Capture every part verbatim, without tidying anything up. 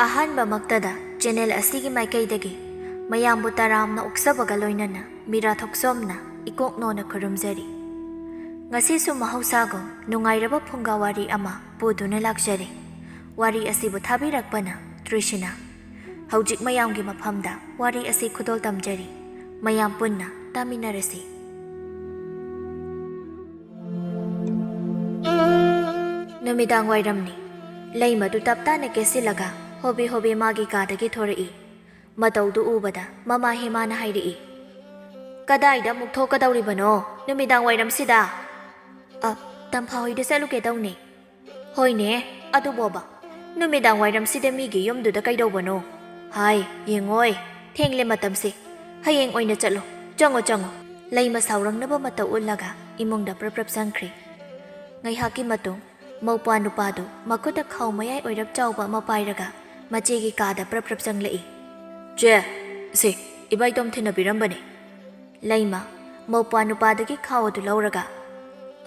ꯑꯍꯥꯟꯕꯃꯛꯇꯗ channel ꯑꯁꯤꯒꯤ ꯃꯥꯏꯀꯩꯗꯒꯤ ꯃꯌꯥꯝꯕꯨ ꯇꯔꯥꯝꯅ ꯑꯣꯛꯆꯕꯒ ꯂꯣꯏꯅꯅ ꯃꯤꯔꯥ ꯊꯣꯛꯆꯣꯝꯅ ꯏꯀꯣꯛ ꯅꯣꯟꯅ ꯈꯨꯔꯨꯝꯖꯔꯤ꯫ ꯉꯁꯤꯁꯨ ꯃꯍꯧꯁꯥꯒꯨꯝ ꯅꯨꯡꯉꯥꯏꯔꯕ ꯐꯨꯡꯒꯥ ꯋꯥꯔꯤ ꯑꯃ ꯄꯨꯗꯨꯅ ꯂꯥꯛꯆꯔꯤ꯫ ꯋꯥꯔꯤ ꯑꯁꯤꯕꯨ ꯊꯥꯕꯤꯔꯛꯄꯅ ꯇ꯭ꯔꯤꯁꯤꯅꯥ꯫ ꯍꯧꯖꯤꯛ ꯃꯌꯥꯝꯒꯤ ꯃꯐꯝꯗ ꯋꯥꯔꯤ ꯑꯁꯤ ꯈꯨꯗꯣꯜ ꯇꯝꯖꯔꯤ꯫ ꯃꯌꯥꯝ ꯄꯨꯟꯅ ꯇꯥꯃꯤꯟꯅꯔꯁꯤ꯫ ꯅꯨꯃꯤꯗꯥꯡ ꯋꯥꯏꯔꯝꯅꯤ꯫ ꯂꯩꯃꯗꯨ ꯇꯞ ꯇꯥꯅ ꯀꯦꯁꯤꯜꯂꯒ ꯍꯣꯕꯦ ꯍꯣꯕꯦ ꯃꯥꯒꯤ ꯀꯥꯗꯒꯤ ꯊꯣꯔꯛꯏ꯫ ꯃꯇꯧꯗꯨ ꯎꯕꯗ ꯃꯃꯥ ꯍꯦꯃꯥꯅ ꯍꯥꯏꯔꯛꯏ, "ꯀꯗꯥꯏꯗ ꯑꯃꯨꯛ ꯊꯣꯛꯀꯗꯧꯔꯤꯕꯅꯣ ꯅꯨꯃꯤꯗꯥꯡ ꯋꯥꯏꯔꯝꯁꯤꯗ?" "ꯑ, ꯇꯝꯐꯥ ꯍꯣꯏꯗ ꯆꯠꯂꯨꯒꯦ ꯇꯧꯅꯦ꯫" "ꯍꯣꯏꯅꯦ, ꯑꯗꯨꯕꯣꯕ, ꯅꯨꯃꯤꯗꯥꯡ ꯋꯥꯏꯔꯝꯁꯤꯗ ꯃꯤꯒꯤ ꯌꯨꯝꯗꯨꯗ ꯀꯩꯗꯧꯕꯅꯣ? ꯍꯥꯏ, ꯌꯦꯡꯉꯣꯏ, ꯊꯦꯡꯂꯦ ꯃꯇꯝꯁꯦ꯫ ꯍꯌꯦꯡ ꯑꯣꯏꯅ ꯆꯠꯂꯣ꯫ ꯆꯪꯉꯣ, ꯆꯪꯉꯣ꯫" ꯂꯩꯃ ꯁꯥꯎꯔꯪꯅꯕ ꯃꯇꯧ ꯎꯠꯂꯒ ꯏꯃꯨꯡꯗ ꯄ꯭ꯔꯞ ꯄ꯭ꯔꯞ ꯆꯪꯈ꯭ꯔꯦ꯫ ꯉꯥꯏꯍꯥꯛꯀꯤ ꯃꯇꯨꯡ ꯃꯧꯄ꯭ꯋꯥ ꯅꯨꯄꯥꯗꯨ ꯃꯈꯨꯠꯇ ꯈꯥꯎ ꯃꯌꯥꯏ ꯑꯣꯏꯔꯞ ꯆꯥꯎꯕ ꯑꯃ ꯄꯥꯏꯔꯒ ꯃꯆꯦꯒꯤ ꯀꯥꯗ ꯄ꯭ꯔꯞ ꯄ꯭ꯔꯞ ꯆꯪꯂꯛꯏ꯫ "ꯆꯦ, ꯁꯦ, ꯏꯕꯥꯏ ꯇꯣꯝꯊꯤꯟꯅ ꯄꯤꯔꯝꯕꯅꯦ꯫" ꯂꯩꯃ ꯃꯧꯄ꯭ꯋꯥ ꯅꯨꯄꯥꯗꯒꯤ ꯈꯥꯎ ꯑꯗꯨ ꯂꯧꯔꯒ,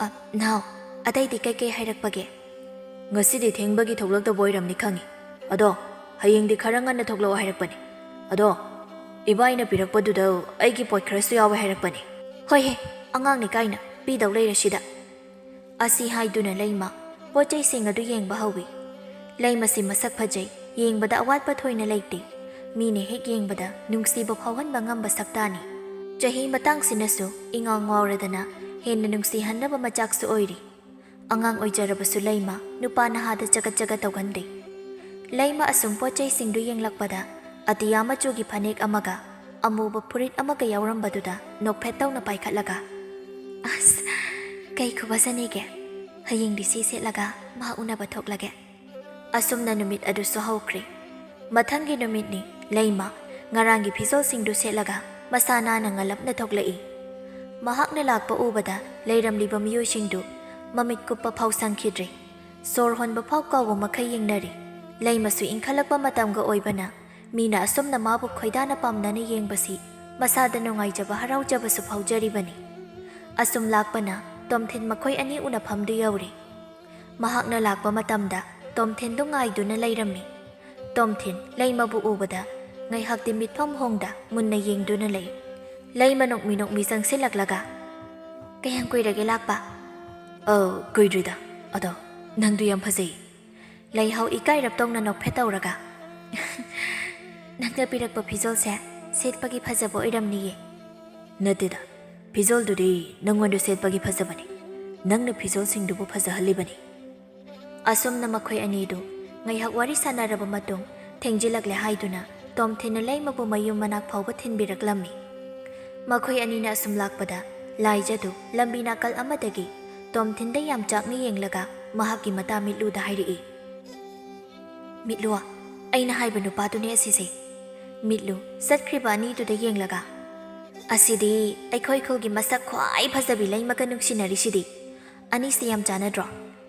"ꯑ, ꯅꯥꯎ, ꯑꯇꯩꯗꯤ ꯀꯩꯀꯩ ꯍꯥꯏꯔꯛꯄꯒꯦ?" "ꯉꯁꯤꯗꯤ ꯊꯦꯡꯕꯒꯤ ꯊꯣꯛꯂꯛꯇꯕ ꯑꯣꯏꯔꯝꯅꯤ ꯈꯪꯉꯤ꯫ ꯑꯗꯣ ꯍꯌꯦꯡꯗꯤ ꯈꯔ ꯉꯟꯅ ꯊꯣꯛꯂꯛꯑꯣ ꯍꯥꯏꯔꯛꯄꯅꯦ꯫ ꯑꯗꯣ ꯏꯕꯥꯏꯅ ꯄꯤꯔꯛꯄꯗꯨꯗ ꯑꯩꯒꯤ ꯄꯣꯠ ꯈꯔꯁꯨ ꯌꯥꯎꯋꯦ ꯍꯥꯏꯔꯛꯄꯅꯦ꯫" "ꯍꯣꯏꯍꯦ, ꯑꯉꯥꯡꯅꯤ ꯀꯥꯏꯅ ꯄꯤꯗꯧ ꯂꯩꯔꯁꯤꯗ꯫" ꯑꯁꯤ ꯍꯥꯏꯗꯨꯅ ꯂꯩꯃ ꯄꯣꯠ ꯆꯩꯁꯤꯡ ꯑꯗꯨ ꯌꯦꯡꯕ ꯍꯧꯏ꯫ ꯂꯩꯃꯁꯤ ꯃꯁꯛ ꯐꯖꯩ, ꯌꯦꯡꯕꯗ ꯑꯋꯥꯠꯄ ꯊꯣꯏꯅ ꯂꯩꯇꯦ꯫ ꯃꯤꯅ ꯍꯦꯛ ꯌꯦꯡꯕꯗ ꯅꯨꯡꯁꯤꯕ ꯐꯥꯎꯍꯟꯕ ꯉꯝꯕ ꯁꯛꯇꯥꯅꯤ꯫ ꯆꯍꯤ ꯃꯇꯥꯡꯁꯤꯅꯁꯨ ꯏꯉꯥꯎ ꯉꯥꯎꯔꯗꯅ ꯍꯦꯟꯅ ꯅꯨꯡꯁꯤꯍꯟꯅꯕ ꯃꯆꯥꯛꯁꯨ ꯑꯣꯏꯔꯤ꯫ ꯑꯉꯥꯡ ꯑꯣꯏꯖꯔꯕꯁꯨ ꯂꯩꯃ ꯅꯨꯄꯥ ꯅꯍꯥꯗ ꯆꯒꯠ ꯆꯒꯠ ꯇꯧꯒꯟꯗꯦ꯫ ꯂꯩꯃ ꯑꯁꯨꯝ ꯄꯣꯠ ꯆꯩꯁꯤꯡꯗꯨ ꯌꯦꯡꯂꯛꯄꯗ ꯑꯇꯤꯌꯥ ꯃꯆꯨꯒꯤ ꯐꯅꯦꯛ ꯑꯃꯒ ꯑꯃꯨꯕ ꯐꯨꯔꯤꯠ ꯑꯃꯒ ꯌꯥꯎꯔꯝꯕꯗꯨꯗ ꯅꯣꯛꯐꯦꯠ ꯇꯧꯅ ꯄꯥꯏꯈꯠꯂꯒ, "ꯑꯁ, ꯀꯩ ꯈꯨꯐꯖꯅꯤꯒꯦ! ꯍꯌꯦꯡꯗꯤ ꯁꯤ ꯁꯦꯠꯂꯒ ꯃꯥ ꯎꯅꯕ ꯊꯣꯛꯂꯒꯦ꯫" ꯑꯁꯨꯝꯅ ꯅꯨꯃꯤꯠ ꯑꯗꯨꯁꯨ ꯍꯧꯈ꯭ꯔꯦ꯫ ꯃꯊꯪꯒꯤ ꯅꯨꯃꯤꯠꯅꯤ꯫ ꯂꯩꯃ ꯉꯔꯥꯡꯒꯤ ꯐꯤꯖꯣꯜꯁꯤꯡꯗꯨ ꯁꯦꯠꯂꯒ ꯃꯁꯥ ꯅꯥꯟꯅ ꯉꯜꯂꯞꯅ ꯊꯣꯛꯂꯛꯏ꯫ ꯃꯍꯥꯛꯅ ꯂꯥꯛꯄ ꯎꯕꯗ ꯂꯩꯔꯝꯂꯤꯕ ꯃꯤꯑꯣꯏꯁꯤꯡꯗꯨ ꯃꯃꯤꯠ ꯀꯨꯞꯄ ꯐꯥꯎ ꯁꯪꯈꯤꯗ꯭ꯔꯦ꯫ ꯁꯣꯔ ꯍꯣꯟꯕ ꯐꯥꯎ ꯀꯥꯎꯕ ꯃꯈꯩ ꯌꯦꯡꯅꯔꯤ꯫ ꯂꯩꯃꯁꯨ ꯏꯟꯈꯠꯂꯛꯄ ꯃꯇꯝꯒ ꯑꯣꯏꯕꯅ ꯃꯤꯅ ꯑꯁꯨꯝꯅ ꯃꯥꯕꯨ ꯈꯣꯏꯗꯥꯅ ꯄꯥꯝꯅꯅ ꯌꯦꯡꯕꯁꯤ ꯃꯁꯥꯗ ꯅꯨꯡꯉꯥꯏꯖꯕ ꯍꯔꯥꯎꯖꯕꯁꯨ ꯐꯥꯎꯖꯔꯤꯕꯅꯤ꯫ ꯑꯁꯨꯝ ꯂꯥꯛꯄꯅ ꯇꯣꯝꯊꯤꯟ ꯃꯈꯣꯏ ꯑꯅꯤ ꯎꯅꯐꯝꯗꯨ ꯌꯧꯔꯦ꯫ ꯃꯍꯥꯛꯅ ꯂꯥꯛꯄ ꯃꯇꯝꯗ ꯇꯣꯝꯊꯤꯟꯗꯨ ꯉꯥꯏꯗꯨꯅ ꯂꯩꯔꯝꯃꯤ꯫ ꯇꯣꯝꯊꯤꯟ ꯂꯩꯃꯕꯨ ꯎꯕꯗ ꯉꯥꯏꯍꯥꯛꯇꯤ ꯃꯤꯠꯐꯝ ꯍꯣꯡꯗ ꯃꯨꯟꯅ ꯌꯦꯡꯗꯨꯅ ꯂꯩ꯫ ꯂꯩꯃ ꯅꯣꯛꯃꯤ ꯅꯣꯛꯃꯤ ꯆꯪꯁꯤꯜꯂꯛꯂꯒ, "ꯀꯌꯥꯝ ꯀꯨꯏꯔꯒꯦ ꯂꯥꯛꯄ?" "ꯑꯧ, ꯀꯨꯏꯗ꯭ꯔꯤꯗ꯫ ꯑꯗꯣ ꯅꯪꯗꯨ ꯌꯥꯝ ꯐꯖꯩ꯫" ꯂꯩꯍꯥꯎ ꯏꯀꯥꯏꯔꯞ ꯇꯧꯅ ꯅꯣꯛꯐꯦꯠ ꯇꯧꯔꯒ, "ꯅꯪꯅ ꯄꯤꯔꯛꯄ ꯐꯤꯖꯣꯜꯁꯦ ꯁꯦꯠꯄꯒꯤ ꯐꯖꯕ ꯑꯣꯏꯔꯝꯅꯤꯌꯦ꯫" "ꯅꯠꯇꯦꯗ, ꯐꯤꯖꯣꯜꯗꯨꯗꯤ ꯅꯪꯉꯣꯟꯗ ꯁꯦꯠꯄꯒꯤ ꯐꯖꯕꯅꯤ꯫ ꯅꯪꯅ ꯐꯤꯖꯣꯜꯁꯤꯡꯗꯨꯕꯨ ꯐꯖꯍꯜꯂꯤꯕꯅꯤ꯫" ꯑꯁꯨꯝꯅ ꯃꯈꯣꯏ ꯑꯅꯤꯗꯨ ꯉꯥꯏꯍꯥꯛ ꯋꯥꯔꯤ ꯁꯥꯟꯅꯔꯕ ꯃꯇꯨꯡ, ꯊꯦꯡꯖꯤꯜꯂꯛꯂꯦ ꯍꯥꯏꯗꯨꯅ ꯇꯣꯝꯊꯤꯟꯅ ꯂꯩꯃꯕꯨ ꯃꯌꯨꯝ ꯃꯅꯥꯛ ꯐꯥꯎꯕ ꯊꯤꯟꯕꯤꯔꯛꯂꯝꯃꯤ꯫ ꯃꯈꯣꯏ ꯑꯅꯤꯅ ꯑꯁꯨꯝ ꯂꯥꯛꯄꯗ, ꯂꯥꯏꯖꯗꯨ ꯂꯝꯕꯤ ꯅꯥꯀꯜ ꯑꯃꯗꯒꯤ ꯇꯣꯝꯊꯤꯟꯗ ꯌꯥꯝ ꯆꯥꯛꯅ ꯌꯦꯡꯂꯒ ꯃꯍꯥꯛꯀꯤ ꯃꯇꯥ ꯃꯤꯠꯂꯨꯗ ꯍꯥꯏꯔꯛꯏ꯫ "ꯃꯤꯠꯂꯨ, ꯑꯩꯅ ꯍꯥꯏꯕ ꯅꯨꯄꯥꯗꯨꯅꯦ ꯑꯁꯤꯁꯦ꯫" ꯃꯤꯠꯂꯨ ꯆꯠꯈ꯭ꯔꯤꯕ ꯑꯅꯤꯗꯨꯗ ꯌꯦꯡꯂꯒ, "ꯑꯁꯤꯗꯤ ꯑꯩꯈꯣꯏ ꯈꯨꯜꯒꯤ ꯃꯁꯛ ꯈ꯭ꯋꯥꯏ ꯐꯖꯕꯤ ꯂꯩꯃꯒ ꯅꯨꯡꯁꯤꯅꯔꯤꯁꯤꯗꯤ꯫ ꯑꯅꯤꯁꯦ ꯌꯥꯝ ꯆꯥꯟꯅꯗ꯭ꯔꯣ?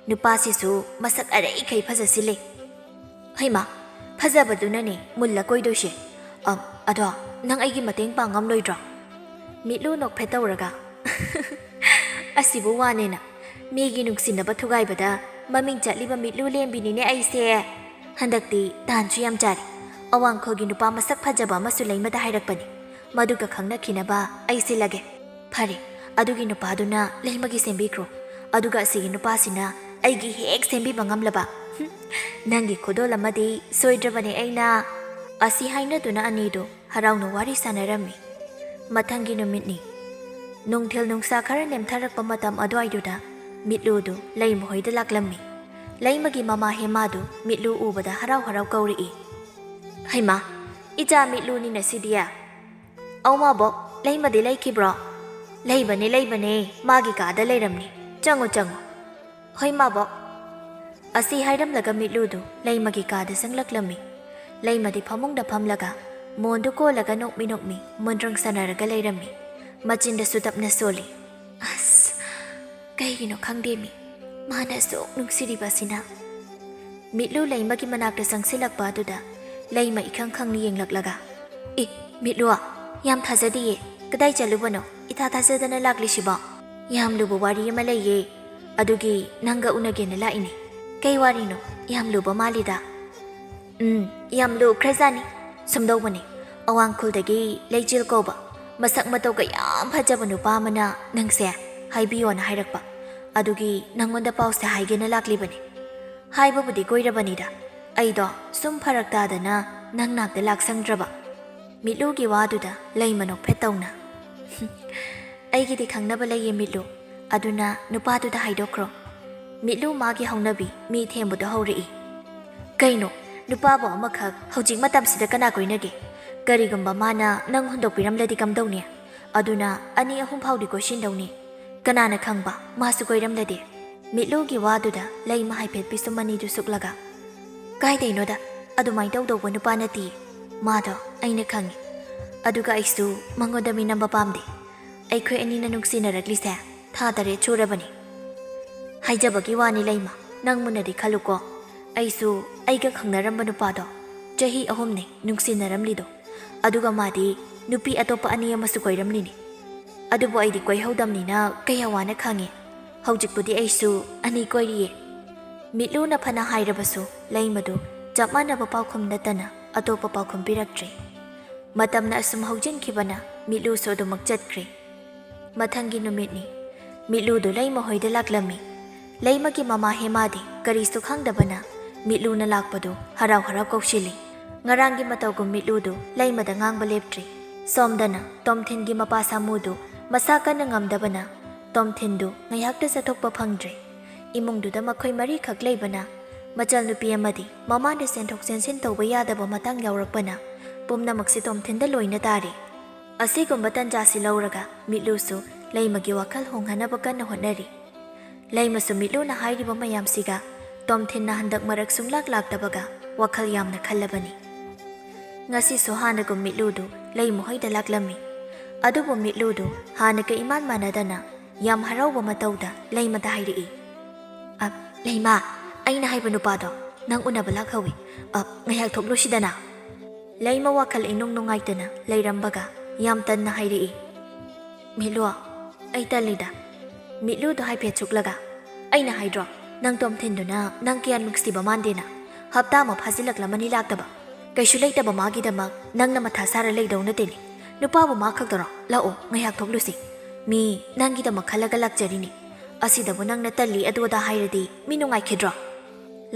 ꯅꯨꯄꯥꯁꯤꯁꯨ ꯃꯁꯛ ꯑꯔꯩꯈꯩ ꯐꯖꯁꯤꯜꯂꯦ꯫" "ꯍꯩꯃꯥ, ꯐꯖꯕꯗꯨꯅꯅꯦ ꯃꯨꯜꯂ ꯀꯣꯏꯗꯣꯏꯁꯦ꯫ ꯑꯝ, ꯑꯗꯣ ꯅꯪ ꯑꯩꯒꯤ ꯃꯇꯦꯡ ꯄꯥꯡ ꯉꯝꯂꯣꯏꯗ꯭ꯔꯣ?" ꯃꯤꯠꯂꯨ ꯅꯣꯛꯐꯦꯠ ꯇꯧꯔꯒ, "ꯑꯁꯤꯕꯨ ꯋꯥꯅꯦꯅ? ꯃꯤꯒꯤ ꯅꯨꯡꯁꯤꯅꯕ ꯊꯨꯒꯥꯏꯕꯗ ꯃꯃꯤꯡ ꯆꯠꯂꯤꯕ ꯃꯤꯠꯂꯨ ꯂꯦꯝꯕꯤꯅꯤꯅꯦ ꯑꯩꯁꯦ꯫ ꯍꯟꯗꯛꯇꯤ ꯇꯥꯟꯁꯨ ꯌꯥꯝ ꯆꯥꯔꯦ꯫ ꯑꯋꯥꯡꯈꯨꯜꯒꯤ ꯅꯨꯄꯥ ꯃꯁꯛ ꯐꯖꯕ ꯑꯃꯁꯨ ꯂꯩꯃꯗ ꯍꯥꯏꯔꯛꯄꯅꯤ꯫ ꯃꯗꯨꯒ ꯈꯪꯅꯈꯤꯅꯕ ꯑꯩ ꯁꯤꯜꯂꯒꯦ꯫" "ꯐꯔꯦ, ꯑꯗꯨꯒꯤ ꯅꯨꯄꯥꯗꯨꯅ ꯂꯩꯃꯒꯤ ꯁꯦꯝꯕꯤꯈ꯭ꯔꯣ꯫ ꯑꯗꯨꯒ ꯑꯁꯤꯒꯤ ꯅꯨꯄꯥꯁꯤꯅ ꯑꯩꯒꯤ ꯍꯦꯛ ꯁꯦꯝꯕꯤꯕ ꯉꯝꯂꯕ꯫ ꯍꯨꯝ, ꯅꯪꯒꯤ ꯈꯨꯗꯣꯜ ꯑꯃꯗꯤ ꯁꯣꯏꯗ꯭ꯔꯕꯅꯦ ꯑꯩꯅ꯫" ꯑꯁꯤ ꯍꯥꯏꯅꯗꯨꯅ ꯑꯅꯤꯗꯨ ꯍꯔꯥꯎꯅ ꯋꯥꯔꯤ ꯁꯥꯟꯅꯔꯝꯃꯤ꯫ ꯃꯊꯪꯒꯤ ꯅꯨꯃꯤꯠꯅꯤ꯫ ꯅꯨꯡꯊꯤꯜ ꯅꯨꯡꯁꯥ ꯈꯔ ꯅꯦꯝꯊꯔꯛꯄ ꯃꯇꯝ ꯑꯗꯨꯋꯥꯏꯗꯨꯗ ꯃꯤꯠꯂꯨꯗꯨ ꯂꯩꯃꯍꯣꯏꯗ ꯂꯥꯛꯂꯝꯃꯤ꯫ ꯂꯩꯃꯒꯤ ꯃꯃꯥ ꯍꯦꯃꯥꯗꯨ ꯃꯤꯠꯂꯨ ꯎꯕꯗ ꯍꯔꯥꯎ ꯍꯔꯥꯎ ꯀꯧꯔꯛꯏ꯫ "ꯍꯩꯃꯥ, ꯏꯆꯥ ꯃꯤꯠꯂꯨꯅꯤꯅ ꯁꯤꯗꯤ꯫ ꯑꯧ ꯃꯥꯕꯣꯛ, ꯂꯩꯃꯗꯤ ꯂꯩꯈꯤꯕ꯭ꯔꯣ?" "ꯂꯩꯕꯅꯦ, ꯂꯩꯕꯅꯦ, ꯃꯥꯒꯤ ꯀꯥꯗ ꯂꯩꯔꯝꯅꯤ꯫ ꯆꯪꯉꯨ, ꯆꯪꯉꯨ꯫" "ꯍꯣꯏ ꯃꯥꯕꯣꯛ꯫" ꯑꯁꯤ ꯍꯥꯏꯔꯝꯂꯒ ꯃꯤꯠꯂꯨꯗꯨ ꯂꯩꯃꯒꯤ ꯀꯥꯗ ꯆꯪꯂꯛꯂꯝꯃꯤ꯫ ꯂꯩꯃꯗꯤ ꯐꯃꯨꯡꯗ ꯐꯝꯂꯒ ꯃꯣꯟꯗꯨ ꯀꯣꯜꯂꯒ ꯅꯣꯛꯃꯤ ꯅꯣꯛꯃꯤ ꯃꯣꯟꯗ꯭ꯔꯪ ꯁꯥꯟꯅꯔꯒ ꯂꯩꯔꯝꯃꯤ꯫ ꯃꯆꯤꯟꯗꯁꯨ ꯇꯞꯅ ꯁꯣꯜꯂꯤ꯫ "ꯑꯁ, ꯀꯩꯒꯤꯅꯣ ꯈꯪꯗꯦꯃꯤ, ꯃꯥꯅ ꯑꯁꯨꯛ ꯅꯨꯡꯁꯤꯔꯤꯕ ꯑꯁꯤꯅ?" ꯃꯤꯠꯂꯨ ꯂꯩꯃꯒꯤ ꯃꯅꯥꯛꯇ ꯆꯪꯁꯤꯜꯂꯛꯄ ꯑꯗꯨꯗ ꯂꯩꯃ ꯏꯈꯪ ꯈꯪꯅ ꯌꯦꯡꯂꯛꯂꯒ, "ꯑꯦ, ꯃꯤꯠꯂꯨ, ꯌꯥꯝ ꯊꯥꯖꯗꯤꯌꯦ꯫ ꯀꯗꯥꯏ ꯆꯠꯂꯨꯕꯅꯣ? ꯏꯊꯥ ꯊꯥꯖꯗꯅ ꯂꯥꯛꯂꯤꯁꯤꯕꯣ?" "ꯌꯥꯝ ꯂꯨꯕ ꯋꯥꯔꯤ ꯑꯃ ꯂꯩꯌꯦ, ꯑꯗꯨꯒꯤ ꯅꯪꯒ ꯎꯅꯒꯦꯅ ꯂꯥꯛꯏꯅꯦ꯫" "ꯀꯩ ꯋꯥꯔꯤꯅꯣ? ꯌꯥꯝ ꯂꯨꯕ ꯃꯥꯜꯂꯤꯗ꯫" ꯎꯝ, ꯌꯥꯝ ꯂꯨꯈ꯭ꯔꯖꯥꯠꯅꯤ꯫ ꯁꯨꯝꯗꯧꯕꯅꯤ, ꯑꯋꯥꯡ ꯈꯨꯜꯗꯒꯤ ꯂꯩꯆꯤꯜ ꯀꯧꯕ ꯃꯁꯛ ꯃꯇꯧꯒ ꯌꯥꯝ ꯐꯖꯕ ꯅꯨꯄꯥ ꯑꯃꯅ ꯅꯪꯁꯦ ꯍꯥꯏꯕꯤꯌꯣꯅ ꯍꯥꯏꯔꯛꯄ꯫ ꯑꯗꯨꯒꯤ ꯅꯪꯉꯣꯟꯗ ꯄꯥꯎꯁꯦ ꯍꯥꯏꯒꯦꯅ ꯂꯥꯛꯂꯤꯕꯅꯤ꯫ ꯍꯥꯏꯕꯕꯨꯗꯤ ꯀꯣꯏꯔꯕꯅꯤꯗ, ꯑꯩꯗꯣ ꯁꯨꯝ ꯐꯔꯛ ꯇꯥꯗꯅ ꯅꯪ ꯅꯥꯛꯇ ꯂꯥꯛꯁꯪꯗ꯭ꯔꯕ꯫ ꯃꯤꯠꯂꯨꯒꯤ ꯋꯥꯗꯨꯗ ꯂꯩꯃ ꯅꯣꯛꯐꯦꯠ ꯇꯧꯅ, "ꯑꯩꯒꯤꯗꯤ ꯈꯪꯅꯕ ꯂꯩꯌꯦ ꯃꯤꯠꯂꯨ, ꯑꯗꯨꯅ ꯅꯨꯄꯥꯗꯨꯗ ꯍꯥꯏꯗꯣꯛꯈ꯭ꯔꯣ꯫" ꯃꯤꯠꯂꯨ ꯃꯥꯒꯤ ꯍꯧꯅꯕꯤ ꯃꯤ ꯊꯦꯝꯕꯗꯣ ꯍꯧꯔꯛꯏ꯫ "ꯀꯩꯅꯣ, ꯅꯨꯄꯥꯕꯨ ꯑꯃꯈꯛ ꯍꯧꯖꯤꯛ ꯃꯇꯝꯁꯤꯗ ꯀꯅꯥ ꯀꯣꯏꯅꯒꯦ? ꯀꯔꯤꯒꯨꯝꯕ ꯃꯥꯅ ꯅꯪ ꯍꯨꯟꯗꯣꯛꯄꯤꯔꯝꯂꯗꯤ ꯀꯝꯗꯧꯅꯤ? ꯑꯗꯨꯅ ꯑꯅꯤ ꯑꯍꯨꯝ ꯐꯥꯎꯗꯤ ꯀꯣꯏꯁꯤꯟꯗꯧꯅꯤ꯫ ꯀꯅꯥꯅ ꯈꯪꯕ, ꯃꯥꯁꯨ ꯀꯣꯏꯔꯝꯂꯗꯤ?" ꯃꯤꯠꯂꯨꯒꯤ ꯋꯥꯗꯨꯗ ꯂꯩꯃ ꯍꯥꯏꯐꯦꯠ ꯄꯤꯁꯨꯝ ꯑꯅꯤꯗꯨ ꯁꯨꯛꯂꯒ, "ꯀꯥꯏꯗꯩꯅꯣꯗ, ꯑꯗꯨꯃꯥꯏꯅ ꯇꯧꯗꯧꯕ ꯅꯨꯄꯥ ꯅꯠꯇꯦ꯫ ꯃꯥꯗꯣ ꯑꯩꯅ ꯈꯪꯉꯤ꯫ ꯑꯗꯨꯒ ꯑꯩꯁꯨ ꯃꯉꯣꯟꯗ ꯃꯤꯅꯝꯕ ꯄꯥꯝꯗꯦ꯫ ꯑꯩꯈꯣꯏ ꯑꯅꯤꯅ ꯅꯨꯡꯁꯤꯅꯔꯛꯂꯤꯁꯦ ꯊꯥ ꯇꯔꯦꯠ ꯁꯨꯔꯕꯅꯤ꯫ ꯍꯥꯏꯖꯕꯒꯤ ꯋꯥꯅꯤ ꯂꯩꯃ, ꯅꯪ ꯃꯨꯟꯅꯗꯤ ꯈꯜꯂꯨꯀꯣ꯫ ꯑꯩꯁꯨ ꯑꯩꯒ ꯈꯪꯅꯔꯝꯕ ꯅꯨꯄꯥꯗꯣ ꯆꯍꯤ ꯑꯍꯨꯝꯅꯤ ꯅꯨꯡꯁꯤꯅꯔꯝꯂꯤꯗꯣ꯫ ꯑꯗꯨꯒ ꯃꯥꯗꯤ ꯅꯨꯄꯤ ꯑꯇꯣꯞꯄ ꯑꯅꯤ ꯑꯃꯁꯨ ꯀꯣꯏꯔꯝꯂꯤꯅꯤ꯫ ꯑꯗꯨꯕꯨ ꯑꯩꯗꯤ ꯀꯣꯏꯍꯧꯗꯝꯅꯤꯅ ꯀꯌꯥ ꯋꯥꯅ ꯈꯥꯡꯉꯤ꯫ ꯍꯧꯖꯤꯛꯄꯨꯗꯤ ꯑꯩꯁꯨ ꯑꯅꯤ ꯀꯣꯏꯔꯤꯌꯦ꯫" ꯃꯤꯠꯂꯨꯅ ꯐꯅ ꯍꯥꯏꯔꯕꯁꯨ ꯂꯩꯃꯗꯨ ꯆꯞ ꯃꯥꯟꯅꯕ ꯄꯥꯎꯈꯨꯝ ꯅꯠꯇꯅ ꯑꯇꯣꯞꯄ ꯄꯥꯎꯈꯨꯝ ꯄꯤꯔꯛꯇ꯭ꯔꯦ꯫ ꯃꯇꯝꯅ ꯑꯁꯨꯝ ꯍꯧꯖꯤꯟꯈꯤꯕꯅ ꯃꯤꯠꯂꯨꯁꯨ ꯑꯗꯨꯃꯛ ꯆꯠꯈ꯭ꯔꯦ꯫ ꯃꯊꯪꯒꯤ ꯅꯨꯃꯤꯠꯅꯤ꯫ ꯃꯤꯠꯂꯨꯗꯨ ꯂꯩꯃ ꯍꯣꯏꯗ ꯂꯥꯛꯂꯝꯃꯤ꯫ ꯂꯩꯃꯒꯤ ꯃꯃꯥ ꯍꯦꯃꯥꯗꯤ ꯀꯔꯤꯁꯨ ꯈꯪꯗꯕꯅ ꯃꯤꯠꯂꯨꯅ ꯂꯥꯛꯄꯗꯨ ꯍꯔꯥꯎ ꯍꯔꯥꯎ ꯀꯧꯁꯤꯜꯂꯤ꯫ ꯉꯔꯥꯡꯒꯤ ꯃꯇꯧꯒꯨꯝ ꯃꯤꯠꯂꯨꯗꯨ ꯂꯩꯃꯗ ꯉꯥꯡꯕ ꯂꯦꯞꯇ꯭ꯔꯤ꯫ ꯁꯣꯝꯗꯅ ꯇꯣꯝꯊꯤꯟꯒꯤ ꯃꯄꯥ ꯁꯥꯃꯨꯗꯨ ꯃꯁꯥ ꯀꯟꯅ ꯉꯝꯗꯕꯅ ꯇꯣꯝꯊꯤꯟꯗꯨ ꯉꯥꯏꯍꯥꯛꯇ ꯆꯠꯊꯣꯛꯄ ꯐꯪꯗ꯭ꯔꯦ꯫ ꯏꯃꯨꯡꯗꯨꯗ ꯃꯈꯣꯏ ꯃꯔꯤꯈꯛ ꯂꯩꯕꯅ ꯃꯆꯜꯅꯨꯄꯤ ꯑꯃꯗꯤ ꯃꯃꯥꯅ ꯆꯦꯟꯊꯣꯛ ꯆꯦꯟꯁꯤꯟ ꯇꯧꯕ ꯌꯥꯗꯕ ꯃꯇꯥꯡ ꯌꯥꯎꯔꯛꯄꯅ ꯄꯨꯝꯅꯃꯛꯁꯤ ꯇꯣꯝꯊꯤꯟꯗ ꯂꯣꯏꯅ ꯇꯥꯔꯦ꯫ ꯑꯁꯤꯒꯨꯝꯕ ꯇꯟꯖꯥꯁꯤ ꯂꯧꯔꯒ ꯃꯤꯠꯂꯨꯁꯨ ꯂꯩꯃꯒꯤ ꯋꯥꯈꯜ ꯍꯣꯡꯍꯟꯅꯕ ꯀꯟꯅ ꯍꯣꯠꯅꯔꯤ꯫ ꯂꯩꯃꯁꯨ ꯃꯤꯠꯂꯨꯅ ꯍꯥꯏꯔꯤꯕ ꯃꯌꯥꯝꯁꯤꯒ ꯇꯣꯝꯊꯤꯟꯅ ꯍꯟꯗꯛ ꯃꯔꯛ ꯁꯨꯡꯂꯥꯛ ꯂꯥꯛꯇꯕꯒ ꯋꯥꯈꯜ ꯌꯥꯝꯅ ꯈꯜꯂꯕꯅꯤ꯫ ꯉꯁꯤꯁꯨ ꯍꯥꯟꯅꯒꯨꯝ ꯃꯤꯠꯂꯨꯗꯨ ꯂꯩꯃ ꯍꯣꯏꯗ ꯂꯥꯛꯂꯝꯃꯤ꯫ ꯑꯗꯨꯕꯨ ꯃꯤꯠꯂꯨꯗꯨ ꯍꯥꯟꯅꯒ ꯏꯃꯥꯟ ꯃꯥꯟꯅꯗꯅ ꯌꯥꯝ ꯍꯔꯥꯎꯕ ꯃꯇꯧꯗ ꯂꯩꯃꯗ ꯍꯥꯏꯔꯛꯏ꯫ "ꯑ, ꯂꯩꯃ, ꯑꯩꯅ ꯍꯥꯏꯕ ꯅꯨꯄꯥꯗꯣ ꯅꯪ ꯎꯅꯕ ꯂꯥꯛꯍꯧꯏ꯫ ꯑ, ꯉꯥꯏꯍꯥꯛ ꯊꯣꯛꯂꯨꯁꯤꯗꯅ꯫" ꯂꯩꯃ ꯋꯥꯈꯜ ꯏꯅꯨꯡ ꯅꯨꯡꯉꯥꯏꯇꯅ ꯂꯩꯔꯝꯕꯒ ꯌꯥꯝ ꯇꯟꯅ ꯍꯥꯏꯔꯛꯏ꯫ "ꯃꯤꯠꯂꯨ, ꯑꯩ ꯇꯜꯂꯤꯗ꯫" ꯃꯤꯠꯂꯨꯗꯣ ꯍꯥꯏꯐꯦꯠ ꯁꯨꯛꯂꯒ, "ꯑꯩꯅ ꯍꯥꯏꯗ꯭ꯔꯣ, ꯅꯪ ꯇꯣꯝꯊꯤꯟꯗꯨꯅ ꯅꯪ ꯀꯌꯥ ꯅꯨꯡꯁꯤꯕ ꯃꯥꯟꯗꯦꯅ? ꯍꯞꯇꯥ ꯑꯃ ꯐꯥꯖꯤꯜꯂꯛꯂꯝꯃꯅꯤ ꯂꯥꯛꯇꯕ꯫ ꯀꯩꯁꯨ ꯂꯩꯇꯕ ꯃꯥꯒꯤꯗꯃꯛ ꯅꯪꯅ ꯃꯊꯥ ꯁꯥꯔ ꯂꯩꯗꯧ ꯅꯠꯇꯦꯅꯦ꯫ ꯅꯨꯄꯥꯕꯨ ꯃꯥ ꯈꯛꯇꯔꯣ? ꯂꯥꯛꯑꯣ, ꯉꯥꯏꯍꯥꯛ ꯊꯣꯛꯂꯨꯁꯤ꯫ ꯃꯤ ꯅꯪꯒꯤꯗꯃꯛ ꯈꯜꯂꯒ ꯂꯥꯛꯆꯔꯤꯅꯤ꯫ ꯑꯁꯤꯗꯕꯨ ꯅꯪꯅ ꯇꯜꯂꯤ ꯑꯗꯨ ꯑꯗꯥ ꯍꯥꯏꯔꯗꯤ ꯃꯤ ꯅꯨꯡꯉꯥꯏꯈꯤꯗ꯭ꯔꯣ?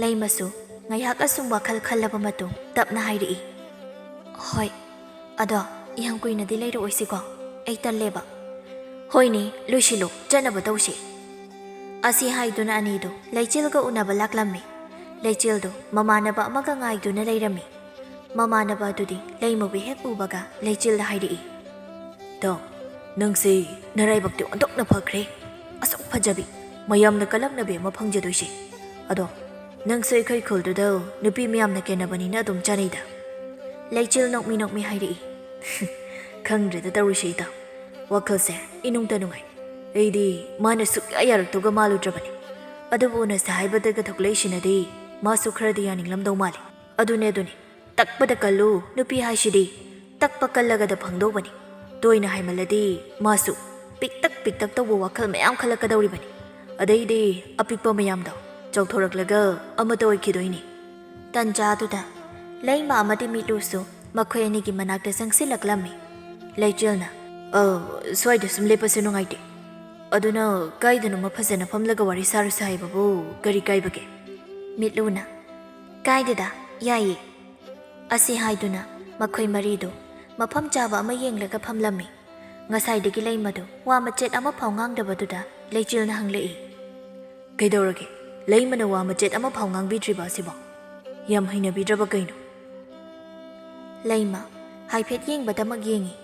ꯂꯩꯃꯁꯨ ꯉꯥꯏꯍꯥꯛ ꯑꯁꯨꯝ ꯋꯥꯈꯜ ꯈꯜꯂꯕ ꯃꯇꯨꯡ ꯇꯞꯅ ꯍꯥꯏꯔꯛꯏ, "ꯍꯣꯏ, ꯑꯗꯣ ꯌꯥꯝ ꯀꯨꯏꯅꯗꯤ ꯂꯩꯔꯛꯑꯣꯏꯁꯤꯀꯣ? ꯑꯩ ꯇꯜꯂꯦꯕ꯫" "ꯍꯣꯏꯅꯦ, ꯂꯣꯏꯁꯤꯜꯂꯣ, ꯆꯠꯅꯕ ꯇꯧꯁꯤ꯫" ꯑꯁꯤ ꯍꯥꯏꯗꯨꯅ ꯑꯅꯤꯗꯨ ꯂꯩꯆꯤꯜꯒ ꯎꯅꯕ ꯂꯥꯛꯂꯝꯃꯤ꯫ ꯂꯩꯆꯤꯜꯗꯨ ꯃꯃꯥꯟꯅꯕ ꯑꯃꯒ ꯉꯥꯏꯗꯨꯅ ꯂꯩꯔꯝꯃꯤ꯫ ꯃꯃꯥꯟꯅꯕ ꯑꯗꯨꯗꯤ ꯂꯩꯃꯕꯨ ꯍꯦꯛ ꯎꯕꯒ ꯂꯩꯆꯤꯜꯗ ꯍꯥꯏꯔꯛꯏ, "ꯇꯣ, ꯅꯪꯁꯦ ꯅꯔꯥꯏꯕꯛꯇꯤ ꯑꯣꯟꯊꯣꯛꯅ ꯐꯈ꯭ꯔꯦ꯫ ꯑꯁꯨꯛ ꯐꯖꯕꯤ, ꯃꯌꯥꯝꯅ ꯀꯂꯛꯅꯕꯤ ꯑꯃ ꯐꯪꯖꯗꯣꯏꯁꯦ꯫ ꯑꯗꯣ ꯅꯪꯁꯨ ꯑꯩꯈꯣꯏ ꯈꯨꯜꯗꯨꯗ ꯅꯨꯄꯤ ꯃꯌꯥꯝꯅ ꯀꯦꯟꯅꯕꯅꯤꯅ ꯑꯗꯨꯝ ꯆꯥꯅꯩꯗ꯫" ꯂꯩꯆꯤꯜ ꯅꯣꯛꯃꯤ ꯅꯣꯛꯃꯤ ꯍꯥꯏꯔꯛꯏ, "ꯈꯪꯗ꯭ꯔꯦꯗ ꯇꯧꯔꯤꯁꯦ ꯏꯇꯥ꯫ ꯋꯥꯈꯜꯁꯦ ꯏꯅꯨꯡꯇ ꯅꯨꯡꯉꯥꯏ꯫ ꯑꯩꯗꯤ ꯃꯥꯅ ꯁꯨꯛꯌꯥ ꯌꯥꯔꯛꯇꯧꯒ ꯃꯥꯜꯂꯨꯗ꯭ꯔꯕꯅꯤ꯫ ꯑꯗꯨꯕꯨ ꯎꯅꯁꯦ ꯍꯥꯏꯕꯗꯒ ꯊꯣꯛꯂꯛꯏꯁꯤꯅꯗꯤ ꯃꯥꯁꯨ ꯈꯔꯗꯤ ꯌꯥꯅꯤꯡꯂꯝꯗꯧ ꯃꯥꯜꯂꯤ꯫" "ꯑꯗꯨꯅꯦ, ꯑꯗꯨꯅꯦ꯫ ꯇꯛꯄꯗ ꯀꯜꯂꯨ, ꯅꯨꯄꯤ ꯍꯥꯏꯁꯤꯗꯤ ꯇꯛꯄ ꯀꯜꯂꯒꯗ ꯐꯪꯗꯧꯕꯅꯤ꯫ ꯇꯣꯏꯅ ꯍꯥꯏꯃꯜꯂꯗꯤ ꯃꯥꯁꯨ ꯄꯤꯛꯇꯛ ꯄꯤꯛꯇꯛ ꯇꯧꯕ ꯋꯥꯈꯜ ꯃꯌꯥꯝ ꯈꯜꯂꯛꯀꯗꯧꯔꯤꯕꯅꯤ꯫ ꯑꯗꯩꯗꯤ ꯑꯄꯤꯛꯄ ꯃꯌꯥꯝꯗꯣ ꯆꯥꯎꯊꯣꯔꯛꯂꯒ ꯑꯃꯠꯇ ꯑꯣꯏꯈꯤꯗꯣꯏꯅꯤ꯫" ꯇꯟꯖꯥꯗꯨꯗ ꯂꯩꯃ ꯑꯃꯗꯤ ꯃꯤꯠꯂꯨꯁꯨ ꯃꯈꯣꯏ ꯑꯅꯤꯒꯤ ꯃꯅꯥꯛꯇ ꯆꯪꯁꯤꯜꯂꯛꯂꯝꯃꯤ꯫ ꯂꯩꯆꯤꯜꯅ, "ꯑ, ꯁ꯭ꯋꯥꯏꯗ ꯁꯨꯝ ꯂꯦꯞꯄꯁꯦ, ꯅꯨꯡꯉꯥꯏꯇꯦ꯫ ꯑꯗꯨꯅ ꯀꯥꯏꯗꯅꯣꯃ ꯐꯖꯅ ꯐꯝꯂꯒ ꯋꯥꯔꯤ ꯁꯥꯔꯨꯁꯦ ꯍꯥꯏꯕꯕꯨ ꯀꯔꯤ ꯀꯥꯏꯕꯒꯦ?" ꯃꯤꯠꯂꯨꯅ, "ꯀꯥꯏꯗꯦꯗ, ꯌꯥꯏꯌꯦ꯫" ꯑꯁꯤ ꯍꯥꯏꯗꯨꯅ ꯃꯈꯣꯏ ꯃꯔꯤꯗꯨ ꯃꯐꯝ ꯆꯥꯕ ꯑꯃ ꯌꯦꯡꯂꯒ ꯐꯝꯂꯝꯃꯤ꯫ ꯉꯁꯥꯏꯗꯒꯤ ꯂꯩꯃꯗꯨ ꯋꯥ ꯃꯆꯦꯠ ꯑꯃꯐꯥꯎ ꯉꯥꯡꯗꯕꯗꯨꯗ ꯂꯩꯆꯤꯜꯅ ꯍꯪꯂꯛꯏ, "ꯀꯩꯗꯧꯔꯒꯦ? ꯂꯩꯃꯅ ꯋꯥ ꯃꯆꯦꯠ ꯑꯃꯐꯥꯎ ꯉꯥꯡꯕꯤꯗ꯭ꯔꯤꯕ ꯑꯁꯤꯕꯣ? ꯌꯥꯝ ꯍꯩꯅꯕꯤꯗ꯭ꯔꯕ ꯀꯩꯅꯣ?" ꯂꯩꯃ ꯍꯥꯏꯐꯦꯠ ꯌꯦꯡꯕꯗꯃꯛ ꯌꯦꯡꯉꯤ,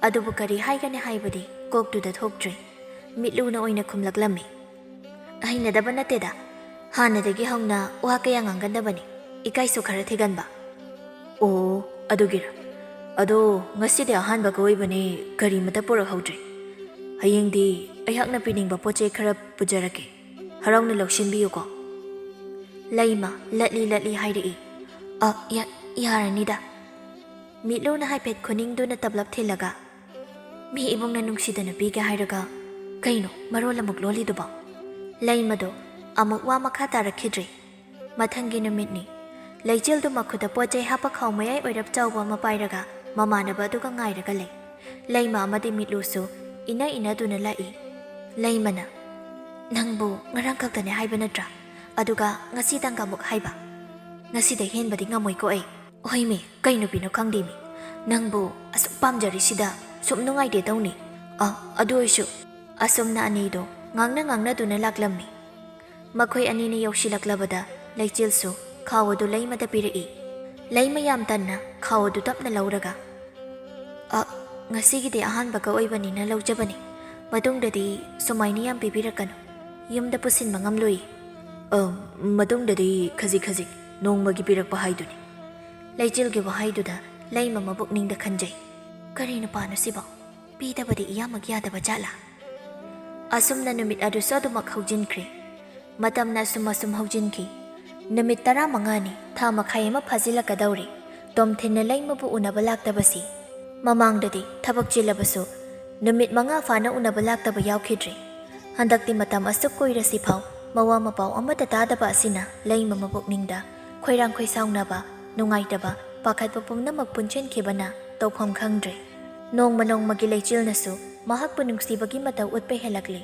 ꯑꯗꯨꯕꯨ ꯀꯔꯤ ꯍꯥꯏꯒꯅꯤ ꯍꯥꯏꯕꯗꯤ ꯀꯣꯛꯇꯨꯗ ꯊꯣꯛꯇ꯭ꯔꯦ꯫ ꯃꯤꯠꯂꯨꯅ ꯑꯣꯏꯅ ꯈꯨꯝꯂꯛꯂꯝꯃꯤ, "ꯍꯩꯅꯗꯕ ꯅꯠꯇꯦꯗ, ꯍꯥꯟꯅꯗꯒꯤ ꯍꯧꯅ ꯋꯥ ꯀꯌꯥ ꯉꯥꯡꯒꯟꯗꯕꯅꯤ, ꯏꯀꯥꯏꯁꯨ ꯈꯔ ꯊꯤꯒꯟꯕ꯫" "ꯑꯣ, ꯑꯗꯨꯒꯤꯔ? ꯑꯗꯣ ꯉꯁꯤꯗꯤ ꯑꯍꯥꯟꯕꯒ ꯑꯣꯏꯕꯅꯦ, ꯀꯔꯤꯃꯇ ꯄꯨꯔꯛꯍꯧꯗ꯭ꯔꯦ꯫ ꯍꯌꯦꯡꯗꯤ ꯑꯩꯍꯥꯛꯅ ꯄꯤꯅꯤꯡꯕ ꯄꯣꯠ ꯆꯩ ꯈꯔ ꯄꯨꯖꯔꯛꯀꯦ, ꯍꯔꯥꯎꯅ ꯂꯧꯁꯤꯟꯕꯤꯌꯨꯀꯣ꯫" ꯂꯩꯃ ꯂꯠꯂꯤ ꯂꯠꯂꯤ ꯍꯥꯏꯔꯛꯏ, "ꯑ, ꯌꯥ-, ꯌꯥꯔꯅꯤꯗ꯫" ꯃꯤꯠꯂꯨꯅ ꯍꯥꯏꯐꯦꯠ ꯈꯨꯅꯤꯡꯗꯨꯅ ꯇꯞꯂꯞ ꯊꯤꯜꯂꯒ, "ꯃꯤ ꯏꯕꯨꯡꯅ ꯅꯨꯡꯁꯤꯗꯅ ꯄꯤꯒꯦ ꯍꯥꯏꯔꯒ ꯀꯩꯅꯣ ꯃꯔꯣꯜ ꯑꯃꯨꯛ ꯂꯣꯜꯂꯤꯗꯨꯕꯣ?" ꯂꯩꯃꯗꯣ ꯑꯃꯨꯛ ꯋꯥ ꯃꯈꯥ ꯇꯥꯔꯛꯈꯤꯗ꯭ꯔꯦ꯫ ꯃꯊꯪꯒꯤ ꯅꯨꯃꯤꯠꯅꯤ꯫ ꯂꯩꯆꯤꯜꯗꯨ ꯃꯈꯨꯠꯇ ꯄꯣꯠ ꯆꯩ ꯍꯥꯞꯄ ꯈꯥꯎ ꯃꯌꯥꯏ ꯑꯣꯏꯔꯞ ꯆꯥꯎꯕ ꯑꯃ ꯄꯥꯏꯔꯒ ꯃꯃꯥꯟꯅꯕ ꯑꯗꯨꯒ ꯉꯥꯏꯔꯒ ꯂꯩ꯫ ꯂꯩꯃ ꯑꯃꯗꯤ ꯃꯤꯠꯂꯨꯁꯨ ꯏꯅ ꯏꯅꯗꯨꯅ ꯂꯥꯛꯏ꯫ ꯂꯩꯃꯅ, "ꯅꯪꯕꯨ ꯉꯔꯥꯡ ꯈꯛꯇꯅꯦ ꯍꯥꯏꯕ ꯅꯠꯇ꯭ꯔꯥ? ꯑꯗꯨꯒ ꯉꯁꯤ ꯇꯪꯒꯥꯃꯨꯛ ꯍꯥꯏꯕ? ꯉꯁꯤꯗꯩ ꯍꯦꯟꯕꯗꯤ ꯉꯝꯃꯣꯏꯀꯣ ꯑꯩ꯫ ꯍꯣꯏꯃꯤ, ꯀꯩ ꯅꯨꯄꯤꯅꯣ ꯈꯪꯗꯦꯃꯤ꯫ ꯅꯪꯕꯨ ꯑꯁꯨꯛ ꯄꯥꯝꯖꯔꯤꯁꯤꯗ ꯁꯨꯝ ꯅꯨꯡꯉꯥꯏꯇꯦ ꯇꯧꯅꯤ꯫ ꯑ, ꯑꯗꯨ ꯑꯣꯏꯁꯨ," ꯑꯁꯨꯝꯅ ꯑꯅꯤꯗꯣ ꯉꯥꯡꯅ ꯉꯥꯡꯅꯗꯨꯅ ꯂꯥꯛꯂꯝꯃꯤ꯫ ꯃꯈꯣꯏ ꯑꯅꯤꯅ ꯌꯧꯁꯤꯜꯂꯛꯂꯕꯗ ꯂꯩꯆꯤꯜꯁꯨ ꯈꯥꯎ ꯑꯗꯨ ꯂꯩꯃꯗ ꯄꯤꯔꯛꯏ꯫ ꯂꯩꯃ ꯌꯥꯝ ꯇꯟꯅ ꯈꯥꯎ ꯑꯗꯨ ꯇꯞꯅ ꯂꯧꯔꯒ, "ꯑ, ꯉꯁꯤꯒꯤꯗꯤ ꯑꯍꯥꯟꯕꯒ ꯑꯣꯏꯕꯅꯤꯅ ꯂꯧꯖꯕꯅꯤ꯫ ꯃꯇꯨꯡꯗꯗꯤ ꯁꯨꯃꯥꯏꯅ ꯌꯥꯝ ꯄꯤꯕꯤꯔꯛꯀꯅꯨ꯫ ꯌꯨꯝꯗ ꯄꯨꯁꯤꯟꯕ ꯉꯝꯂꯣꯏ꯫" "ꯑ, ꯃꯇꯨꯡꯗꯗꯤ ꯈꯖꯤꯛ ꯈꯖꯤꯛ ꯅꯣꯡꯃꯒꯤ ꯄꯤꯔꯛꯄ ꯍꯥꯏꯗꯨꯅꯤ꯫" ꯂꯩꯆꯤꯜꯒꯤ ꯋꯥꯍꯩꯗꯨꯗ ꯂꯩꯃ ꯃꯄꯨꯛꯅꯤꯡꯗ ꯈꯟꯖꯩ, "ꯀꯔꯤ ꯅꯨꯄꯥꯅꯣ ꯁꯤꯕꯣ? ꯄꯤꯗꯕꯗꯤ ꯏꯌꯥꯃꯛ ꯌꯥꯗꯕ ꯖꯥꯠꯂꯥ?" ꯑꯁꯨꯝꯅ ꯅꯨꯃꯤꯠ ꯑꯗꯨꯁꯨ ꯑꯗꯨꯃꯛ ꯍꯧꯖꯤꯟꯈ꯭ꯔꯦ꯫ ꯃꯇꯝꯅ ꯑꯁꯨꯝ ꯑꯁꯨꯝ ꯍꯧꯖꯤꯟꯈꯤ꯫ ꯅꯨꯃꯤꯠ ꯇꯔꯥꯃꯉꯥꯅꯤ, ꯊꯥ ꯃꯈꯥꯏ ꯑꯃ ꯐꯥꯖꯤꯜꯂꯛꯀꯗꯧꯔꯦ꯫ ꯇꯣꯝꯊꯤꯟꯅ ꯂꯩꯃꯕꯨ ꯎꯅꯕ ꯂꯥꯛꯇꯕꯁꯤ꯫ ꯃꯃꯥꯡꯗꯗꯤ ꯊꯕꯛ ꯆꯤꯜꯂꯕꯁꯨ ꯅꯨꯃꯤꯠ ꯃꯉꯥ ꯐꯥꯅ ꯎꯅꯕ ꯂꯥꯛꯇꯕ ꯌꯥꯎꯈꯤꯗ꯭ꯔꯦ꯫ ꯍꯟꯗꯛꯇꯤ ꯃꯇꯝ ꯑꯁꯨꯛ ꯀꯨꯏꯔꯁꯤꯐꯥꯎ ꯃꯋꯥ ꯃꯄꯥꯎ ꯑꯃꯠꯇ ꯇꯥꯗꯕ ꯑꯁꯤꯅ ꯂꯩꯃ ꯃꯄꯨꯛꯅꯤꯡꯗ ꯈꯣꯏꯔꯥꯡ ꯈꯣꯏꯁꯥꯎꯅꯕ, ꯅꯨꯡꯉꯥꯏꯇꯕ, ꯄꯥꯈꯠꯄ ꯄꯨꯝꯅꯃꯛ ꯄꯨꯟꯁꯤꯟꯈꯤꯕꯅ ꯇꯧꯐꯝ ꯈꯪꯗ꯭ꯔꯦ꯫ ꯅꯣꯡꯃ ꯅꯣꯡꯃꯒꯤ ꯂꯩꯆꯤꯜꯅꯁꯨ ꯃꯍꯥꯛꯄꯨ ꯅꯨꯡꯁꯤꯕꯒꯤ ꯃꯇꯧ ꯎꯠꯄ ꯍꯦꯜꯂꯛꯂꯤ꯫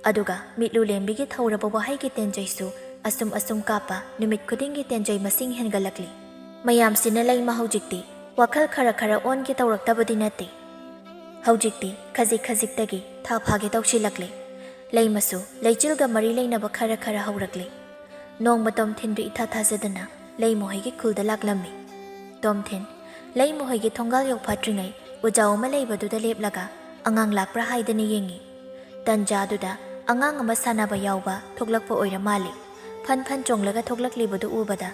ꯑꯗꯨꯒ ꯃꯤꯠꯂꯨ ꯂꯦꯝꯕꯤꯒꯤ ꯊꯧꯔꯕ ꯋꯥꯍꯩꯒꯤ ꯇꯦꯟꯖꯩꯁꯨ ꯑꯁꯨꯝ ꯑꯁꯨꯝ ꯀꯥꯞꯄ, ꯅꯨꯃꯤꯠ ꯈꯨꯗꯤꯡꯒꯤ ꯇꯦꯟꯖꯩ ꯃꯁꯤꯡ ꯍꯦꯟꯒꯠꯂꯛꯂꯤ꯫ ꯃꯌꯥꯝꯁꯤꯅ ꯂꯩꯃ ꯍꯧꯖꯤꯛꯇꯤ ꯋꯥꯈꯜ ꯈꯔ ꯈꯔ ꯑꯣꯟꯒꯦ ꯇꯧꯔꯛꯇꯕꯗꯤ ꯅꯠꯇꯦ꯫ ꯍꯧꯖꯤꯛꯇꯤ ꯈꯖꯤꯛ ꯈꯖꯤꯛꯇꯒꯤ ꯊꯥ ꯐꯥꯒꯦ ꯇꯧꯁꯤꯜꯂꯛꯂꯦ꯫ ꯂꯩꯃꯁꯨ ꯂꯩꯆꯤꯜꯒ ꯃꯔꯤ ꯂꯩꯅꯕ ꯈꯔ ꯈꯔ ꯍꯧꯔꯛꯂꯦ꯫ ꯅꯣꯡꯃ ꯇꯣꯝꯊꯤꯟꯗꯨ ꯏꯊꯥ ꯊꯥꯖꯗꯅ ꯂꯩꯃꯍꯣꯏꯒꯤ ꯈꯨꯜꯗ ꯂꯥꯛꯂꯝꯃꯤ꯫ ꯇꯣꯝꯊꯤꯟ, ꯂꯩꯃꯍꯣꯏꯒꯤ ꯊꯣꯡꯒꯥꯜ ꯌꯧꯐꯥꯠꯇ꯭ꯔꯤꯉꯩ ꯎꯖꯥꯎ ꯑꯃ ꯂꯩꯕꯗꯨꯗ ꯂꯦꯞꯂꯒ ꯑꯉꯥꯡ ꯂꯥꯛꯄ꯭ꯔꯥ ꯍꯥꯏꯗꯅ ꯌꯦꯡꯉꯤ꯫ ꯇꯟꯖꯥꯗꯨꯗ ꯑꯉꯥꯡ ꯑꯃ ꯁꯥꯟꯅꯕ ꯌꯥꯎꯕ ꯊꯣꯛꯂꯛꯄ ꯑꯣꯏꯔ ꯃꯥꯜꯂꯤ꯫ ꯐꯟ ꯐꯟ ꯆꯣꯡꯂꯒ ꯊꯣꯛꯂꯛꯂꯤꯕꯗꯨ ꯎꯕꯗ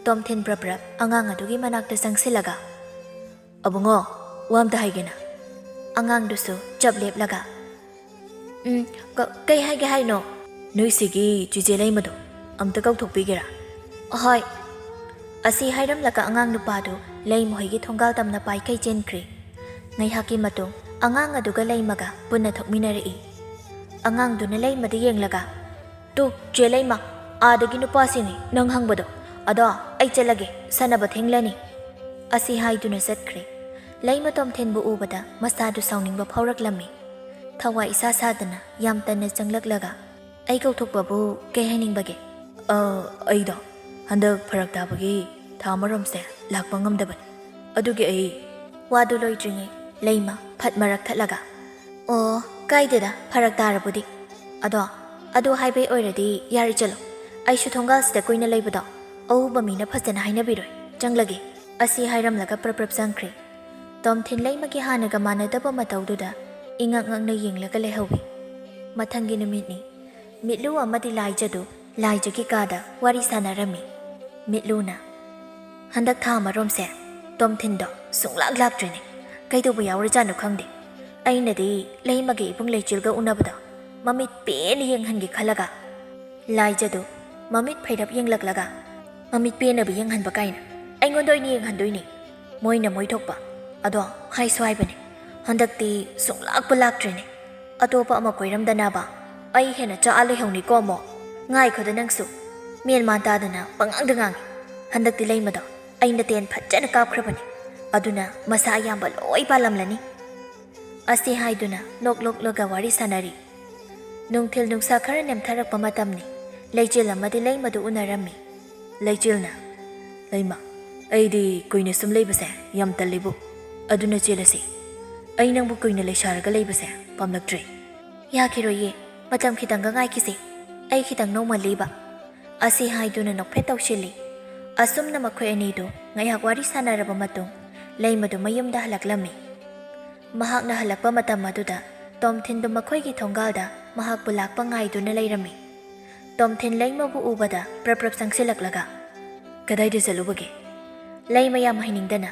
ꯇꯣꯝꯊꯤꯟ ꯕ꯭ꯔꯞ ꯕ꯭ꯔꯞ ꯑꯉꯥꯡ ꯑꯗꯨꯒꯤ ꯃꯅꯥꯛꯇ ꯆꯪꯁꯤꯜꯂꯒ, "ꯑꯕꯨꯡꯉꯣ, ꯋꯥ ꯑꯝꯇ ꯍꯥꯏꯒꯦꯅ꯫" ꯑꯉꯥꯡꯗꯨꯁꯨ ꯆꯞ ꯂꯦꯞꯂꯒ, "ꯎꯝ, ꯀ-, ꯀꯩ ꯍꯥꯏꯒꯦ ꯍꯥꯏꯅꯣ?" "ꯅꯣꯏꯁꯤꯒꯤ ꯆꯤꯆꯦ ꯂꯩꯃꯗꯣ ꯑꯝꯇ ꯀꯧꯊꯣꯛꯄꯤꯒꯦꯔꯥ?" "ꯍꯣꯏ꯫" ꯑꯁꯤ ꯍꯥꯏꯔꯝꯂꯒ ꯑꯉꯥꯡ ꯅꯨꯄꯥꯗꯨ ꯂꯩꯃꯍꯣꯏꯒꯤ ꯊꯣꯡꯒꯥꯜ ꯇꯝꯅ ꯄꯥꯏꯈꯩ ꯆꯦꯟꯈ꯭ꯔꯦ꯫ ꯉꯥꯏꯍꯥꯛꯀꯤ ꯃꯇꯨꯡ ꯑꯉꯥꯡ ꯑꯗꯨꯒ ꯂꯩꯃꯒ ꯄꯨꯟꯅ ꯊꯣꯛꯃꯤꯟꯅꯔꯛꯏ꯫ ꯑꯉꯥꯡꯗꯨꯅ ꯂꯩꯃꯗ ꯌꯦꯡꯂꯒ, "ꯇꯨ, ꯆꯦ ꯂꯩꯃ, ꯑꯥꯗꯒꯤ ꯅꯨꯄꯥꯁꯤꯅꯤ ꯅꯪ ꯍꯪꯕꯗꯣ꯫ "ꯑꯗꯣ ꯑꯩ ꯆꯠꯂꯒꯦ, ꯁꯥꯟꯅꯕ ꯊꯦꯡꯂꯅꯤ," ꯑꯁꯤ ꯍꯥꯏꯗꯨꯅ ꯆꯠꯈ꯭ꯔꯦ꯫ ꯂꯩꯃ ꯇꯣꯝꯊꯤꯟꯕꯨ ꯎꯕꯗ ꯃꯁꯥꯗꯨ ꯁꯥꯎꯅꯤꯡꯕ ꯐꯥꯎꯔꯛꯂꯝꯃꯤ꯫ ꯊꯋꯥꯏ ꯏꯁꯥ ꯁꯥꯗꯅ ꯌꯥꯝ ꯇꯟꯅ ꯆꯪꯂꯛꯂꯒ, "ꯑꯩ ꯀꯧꯊꯣꯛꯄꯕꯨ ꯀꯩ ꯍꯥꯏꯅꯤꯡꯕꯒꯦ?" "ꯑ, ꯑꯩꯗꯣ ꯍꯟꯗꯛ ꯐꯔꯛ ꯇꯥꯕꯒꯤ ꯊꯥ ꯑꯃꯔꯣꯝꯁꯦ ꯂꯥꯛꯄ ꯉꯝꯗꯕꯅꯤ꯫ ꯑꯗꯨꯒꯤ ꯑꯩ" ꯋꯥꯗꯨ ꯂꯣꯏꯗ꯭ꯔꯤꯉꯩ ꯂꯩꯃ ꯐꯠ ꯃꯔꯛ ꯊꯠꯂꯒ, "ꯑꯣ, ꯀꯥꯏꯗꯦꯗ, ꯐꯔꯛ ꯇꯥꯔꯕꯨꯗꯤ꯫ ꯑꯗꯣ ꯑꯗꯨ ꯍꯥꯏꯕꯩ ꯑꯣꯏꯔꯗꯤ ꯌꯥꯔꯦ, ꯆꯠꯂꯣ꯫ ꯑꯩꯁꯨ ꯊꯣꯡꯒꯥꯜꯁꯤꯗ ꯀꯨꯏꯅ ꯂꯩꯕꯗꯣ ꯑꯎꯕ ꯃꯤꯅ ꯐꯖꯅ ꯍꯥꯏꯅꯕꯤꯔꯣꯏ꯫ ꯆꯪꯂꯒꯦ," ꯑꯁꯤ ꯍꯥꯏꯔꯝꯂꯒ ꯄ꯭ꯔꯞ ꯄ꯭ꯔꯞ ꯆꯪꯈ꯭ꯔꯦ꯫ ꯇꯣꯝꯊꯤꯟ ꯂꯩꯃꯒꯤ ꯍꯥꯟꯅꯒ ꯃꯥꯟꯅꯗꯕ ꯃꯇꯧꯗꯨꯗ ꯏꯉꯛ ꯉꯛꯅ ꯌꯦꯡꯂꯒ ꯂꯩꯍꯧꯏ꯫ ꯃꯊꯪꯒꯤ ꯅꯨꯃꯤꯠꯅꯤ꯫ ꯃꯤꯠꯂꯨ ꯑꯃꯗꯤ ꯂꯥꯏꯖꯗꯨ ꯂꯥꯏꯖꯒꯤ ꯀꯥꯗ ꯋꯥꯔꯤ ꯁꯥꯟꯅꯔꯝꯃꯤ꯫ ꯃꯤꯠꯂꯨꯅ, "ꯍꯟꯗꯛ ꯊꯥ ꯑꯃꯔꯣꯝꯁꯦ ꯇꯣꯝꯊꯤꯟꯗꯣ ꯁꯨꯡꯂꯥꯛ ꯂꯥꯛꯇ꯭ꯔꯦꯅꯦ꯫ ꯀꯩꯗꯧꯕ ꯌꯥꯎꯔꯖꯥꯠꯅꯣ ꯈꯪꯗꯦ꯫ ꯑꯩꯅꯗꯤ ꯂꯩꯃꯒꯤ ꯏꯕꯨꯡ ꯂꯩꯆꯤꯜꯒ ꯎꯅꯕꯗꯣ ꯃꯃꯤꯠ ꯄꯦꯟꯅ ꯌꯦꯡꯍꯟꯒꯦ ꯈꯜꯂꯒ," ꯂꯥꯏꯖꯗꯨ ꯃꯃꯤꯠ ꯐꯩꯔꯞ ꯌꯦꯡꯂꯛꯂꯒ, "ꯃꯃꯤꯠ ꯄꯦꯟꯅꯕ ꯌꯦꯡꯍꯟꯕ ꯀꯥꯏꯅ? ꯑꯩꯉꯣꯟꯗ ꯑꯣꯏꯅ ꯌꯦꯡꯍꯟꯗꯣꯏꯅꯤ꯫ ꯃꯣꯏꯅ ꯃꯣꯏ ꯊꯣꯛꯄ꯫ ꯑꯗꯣ ꯍꯥꯏꯁꯨ ꯍꯥꯏꯕꯅꯦ, ꯍꯟꯗꯛꯇꯤ ꯁꯨꯡꯂꯥꯛꯄꯨ ꯂꯥꯛꯇ꯭ꯔꯦꯅꯦ꯫ ꯑꯇꯣꯞꯄ ꯑꯃ ꯀꯣꯏꯔꯝꯗꯅꯕ꯫ ꯑꯩ ꯍꯦꯟꯅ ꯆꯥꯛꯑ ꯂꯩꯍꯧꯅꯤꯀꯣ ꯑꯃꯨꯛ꯫ ꯉꯥꯏꯈꯣꯗ ꯅꯪꯁꯨ, ꯃꯦꯟ ꯃꯥꯟ ꯇꯥꯗꯅ ꯄꯉꯥꯡꯗ ꯉꯥꯡꯉꯤ꯫ ꯍꯟꯗꯛꯇꯤ ꯂꯩꯃꯗꯣ ꯑꯩꯅ ꯇꯦꯟ ꯐꯖꯅ ꯀꯥꯞꯈ꯭ꯔꯕꯅꯤ꯫ ꯑꯗꯨꯅ ꯃꯁꯥ ꯑꯌꯥꯝꯕ ꯂꯣꯏ ꯄꯥꯜꯂꯝꯂꯅꯤ," ꯑꯁꯤ ꯍꯥꯏꯗꯨꯅ ꯅꯣꯛ ꯅꯣꯛꯂꯒ ꯋꯥꯔꯤ ꯁꯥꯟꯅꯔꯤ꯫ ꯅꯨꯡꯊꯤꯜ ꯅꯨꯡꯁꯥ ꯈꯔ ꯅꯦꯝꯊꯔꯛꯄ ꯃꯇꯝꯅꯤ꯫ ꯂꯩꯆꯤꯜ ꯑꯃꯗꯤ ꯂꯩꯃꯗꯨ ꯎꯅꯔꯝꯃꯤ꯫ ꯂꯩꯆꯤꯜꯅ, "ꯂꯩꯃ, ꯑꯩꯗꯤ ꯀꯨꯏꯅ ꯁꯨꯝ ꯂꯩꯕꯁꯦ ꯌꯥꯝ ꯇꯜꯂꯤꯕꯨ꯫ ꯑꯗꯨꯅ ꯆꯦꯜꯂꯁꯤ꯫ ꯑꯩ ꯅꯪꯕꯨ ꯀꯨꯏꯅ ꯂꯩꯁꯥꯔꯒ ꯂꯩꯕꯁꯦ ꯄꯥꯝꯂꯛꯇ꯭ꯔꯦ꯫" "ꯌꯥꯈꯤꯔꯣꯏꯌꯦ, ꯃꯇꯝ ꯈꯤꯇꯪꯒ ꯉꯥꯏꯈꯤꯁꯦ꯫ ꯑꯩ ꯈꯤꯇꯪ ꯅꯧꯃꯜꯂꯤꯕ," ꯑꯁꯤ ꯍꯥꯏꯗꯨꯅ ꯅꯣꯛꯐꯦꯠ ꯇꯧꯁꯤꯜꯂꯤ꯫ ꯑꯁꯨꯝꯅ ꯃꯈꯣꯏ ꯑꯅꯤꯗꯨ ꯉꯥꯏꯍꯥꯛ ꯋꯥꯔꯤ ꯁꯥꯟꯅꯔꯕ ꯃꯇꯨꯡ, ꯂꯩꯃꯗꯨ ꯃꯌꯨꯝꯗ ꯍꯜꯂꯛꯂꯝꯃꯤ꯫ ꯃꯍꯥꯛꯅ ꯍꯜꯂꯛꯄ ꯃꯇꯝ ꯑꯗꯨꯗ ꯇꯣꯝꯊꯤꯟꯗꯨ ꯃꯈꯣꯏꯒꯤ ꯊꯣꯡꯒꯥꯜꯗ ꯃꯍꯥꯛꯄꯨ ꯂꯥꯛꯄ ꯉꯥꯏꯗꯨꯅ ꯂꯩꯔꯝꯃꯤ꯫ ꯇꯣꯝꯊꯤꯟ ꯂꯩꯃꯕꯨ ꯎꯕꯗ ꯄ꯭ꯔꯞ ꯄ꯭ꯔꯞ ꯆꯪꯁꯤꯜꯂꯛꯂꯒ, "ꯀꯗꯥꯏꯗ ꯆꯠꯂꯨꯕꯒꯦ?" ꯂꯩꯃ ꯌꯥꯝ ꯍꯩꯅꯤꯡꯗꯅ,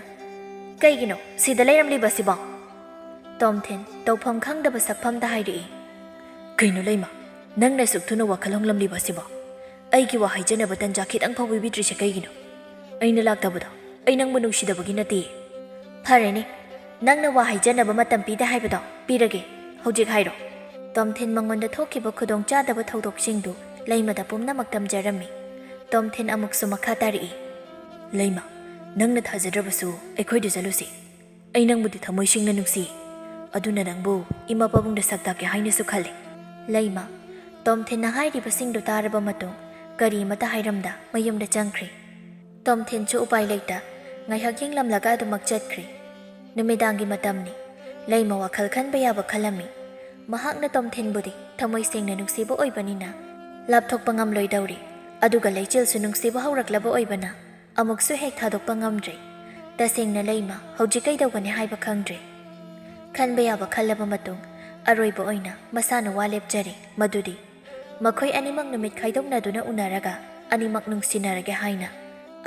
"ꯀꯩꯒꯤꯅꯣ ꯁꯤꯗ ꯂꯩꯔꯝꯂꯤꯕꯁꯤꯕꯣ?" ꯇꯣꯝꯊꯤꯟ ꯇꯧꯐꯝ ꯈꯪꯗꯕ ꯁꯛꯐꯝꯗ ꯍꯥꯏꯔꯛꯏ꯫ "ꯀꯩꯅꯣ ꯂꯩꯃ, ꯅꯪꯅ ꯑꯁꯨꯛ ꯊꯨꯅ ꯋꯥꯈꯜ ꯍꯣꯡꯂꯝꯂꯤꯕꯁꯤꯕꯣ? ꯑꯩꯒꯤ ꯋꯥ ꯍꯥꯏꯖꯅꯕ ꯇꯟꯖꯥ ꯈꯤꯇꯪ ꯐꯥꯎꯕ ꯄꯤꯕꯤꯗ꯭ꯔꯤꯁꯦ ꯀꯩꯒꯤꯅꯣ? ꯑꯩꯅ ꯂꯥꯛꯇꯕꯗꯣ ꯑꯩ ꯅꯪꯕꯨ ꯅꯨꯡꯁꯤꯗꯕꯒꯤ ꯅꯠꯇꯦ꯫" "ꯐꯔꯦꯅꯦ, ꯅꯪꯅ ꯋꯥ ꯍꯥꯏꯖꯅꯕ ꯃꯇꯝ ꯄꯤꯗꯦ ꯍꯥꯏꯕꯗꯣ ꯄꯤꯔꯒꯦ꯫ ꯍꯧꯖꯤꯛ ꯍꯥꯏꯔꯣ꯫" ꯇꯣꯝꯊꯤꯟ ꯃꯉꯣꯟꯗ ꯊꯣꯛꯈꯤꯕ ꯈꯨꯗꯣꯡꯆꯥꯗꯕ ꯊꯧꯗꯣꯛꯁꯤꯡꯗꯨ ꯂꯩꯃꯗ ꯄꯨꯝꯅꯃꯛ ꯇꯝꯖꯔꯝꯃꯤ꯫ ꯇꯣꯝꯊꯤꯟ ꯑꯃꯨꯛꯁꯨ ꯃꯈꯥ ꯇꯥꯔꯛꯏ꯫ "ꯂꯩꯃ, ꯅꯪꯅ ꯊꯥꯖꯗ꯭ꯔꯕꯁꯨ ꯑꯩꯈꯣꯏꯗ ꯆꯠꯂꯨꯁꯤ꯫ ꯑꯩ ꯅꯪꯕꯨꯗꯤ ꯊꯃꯣꯏ ꯁꯦꯡꯅ ꯅꯨꯡꯁꯤ꯫ ꯑꯗꯨꯅ ꯅꯪꯕꯨ ꯏꯃꯥ ꯄꯥꯕꯨꯡꯗ ꯁꯛ ꯇꯥꯛꯀꯦ ꯍꯥꯏꯅꯁꯨ ꯈꯜꯂꯤ꯫" ꯂꯩꯃ, ꯇꯣꯝꯊꯤꯟꯅ ꯍꯥꯏꯔꯤꯕꯁꯤꯡꯗꯨ ꯇꯥꯔꯕ ꯃꯇꯨꯡ ꯀꯔꯤ ꯑꯃꯠꯇ ꯍꯥꯏꯔꯝꯗ ꯃꯌꯨꯝꯗ ꯆꯪꯈ꯭ꯔꯤ꯫ ꯇꯣꯝꯊꯤꯟꯁꯨ ꯎꯄꯥꯏ ꯂꯩꯇ ꯉꯥꯏꯍꯥꯛ ꯌꯦꯡꯂꯝꯂꯒ ꯑꯗꯨꯃꯛ ꯆꯠꯈ꯭ꯔꯤ꯫ ꯅꯨꯃꯤꯗꯥꯡꯒꯤ ꯃꯇꯝꯅꯤ꯫ ꯂꯩꯃ ꯋꯥꯈꯜ ꯈꯟꯕ ꯌꯥꯕ ꯈꯜꯂꯝꯃꯤ꯫ ꯃꯍꯥꯛꯅ ꯇꯣꯝꯊꯤꯟꯕꯨꯗꯤ ꯊꯃꯣꯏ ꯁꯦꯡꯅ ꯅꯨꯡꯁꯤꯕ ꯑꯣꯏꯕꯅꯤꯅ ꯂꯥꯞꯊꯣꯛꯄ ꯉꯝꯂꯣꯏꯗꯧꯔꯤ꯫ ꯑꯗꯨꯒ ꯂꯩꯆꯤꯜꯁꯨ ꯅꯨꯡꯁꯤꯕ ꯍꯧꯔꯛꯂꯕ ꯑꯣꯏꯕꯅ ꯑꯃꯨꯛꯁꯨ ꯍꯦꯛ ꯊꯥꯗꯣꯛꯄ ꯉꯝꯗ꯭ꯔꯦ꯫ ꯇꯁꯦꯡꯅ ꯂꯩꯃ ꯍꯧꯖꯤꯛ ꯀꯩꯗꯧꯒꯅꯤ ꯍꯥꯏꯕ ꯈꯪꯗ꯭ꯔꯦ꯫ ꯈꯟꯕ ꯌꯥꯕ ꯈꯜꯂꯕ ꯃꯇꯨꯡ ꯑꯔꯣꯏꯕ ꯑꯣꯏꯅ ꯃꯁꯥꯅ ꯋꯥ ꯂꯦꯞꯆꯔꯦ, ꯃꯗꯨꯗꯤ ꯃꯈꯣꯏ ꯑꯅꯤꯃꯛ ꯅꯨꯃꯤꯠ ꯈꯥꯏꯗꯣꯛꯅꯗꯨꯅ ꯎꯅꯔꯒ ꯑꯅꯤꯃꯛ ꯅꯨꯡꯁꯤꯅꯔꯒꯦ ꯍꯥꯏꯅ꯫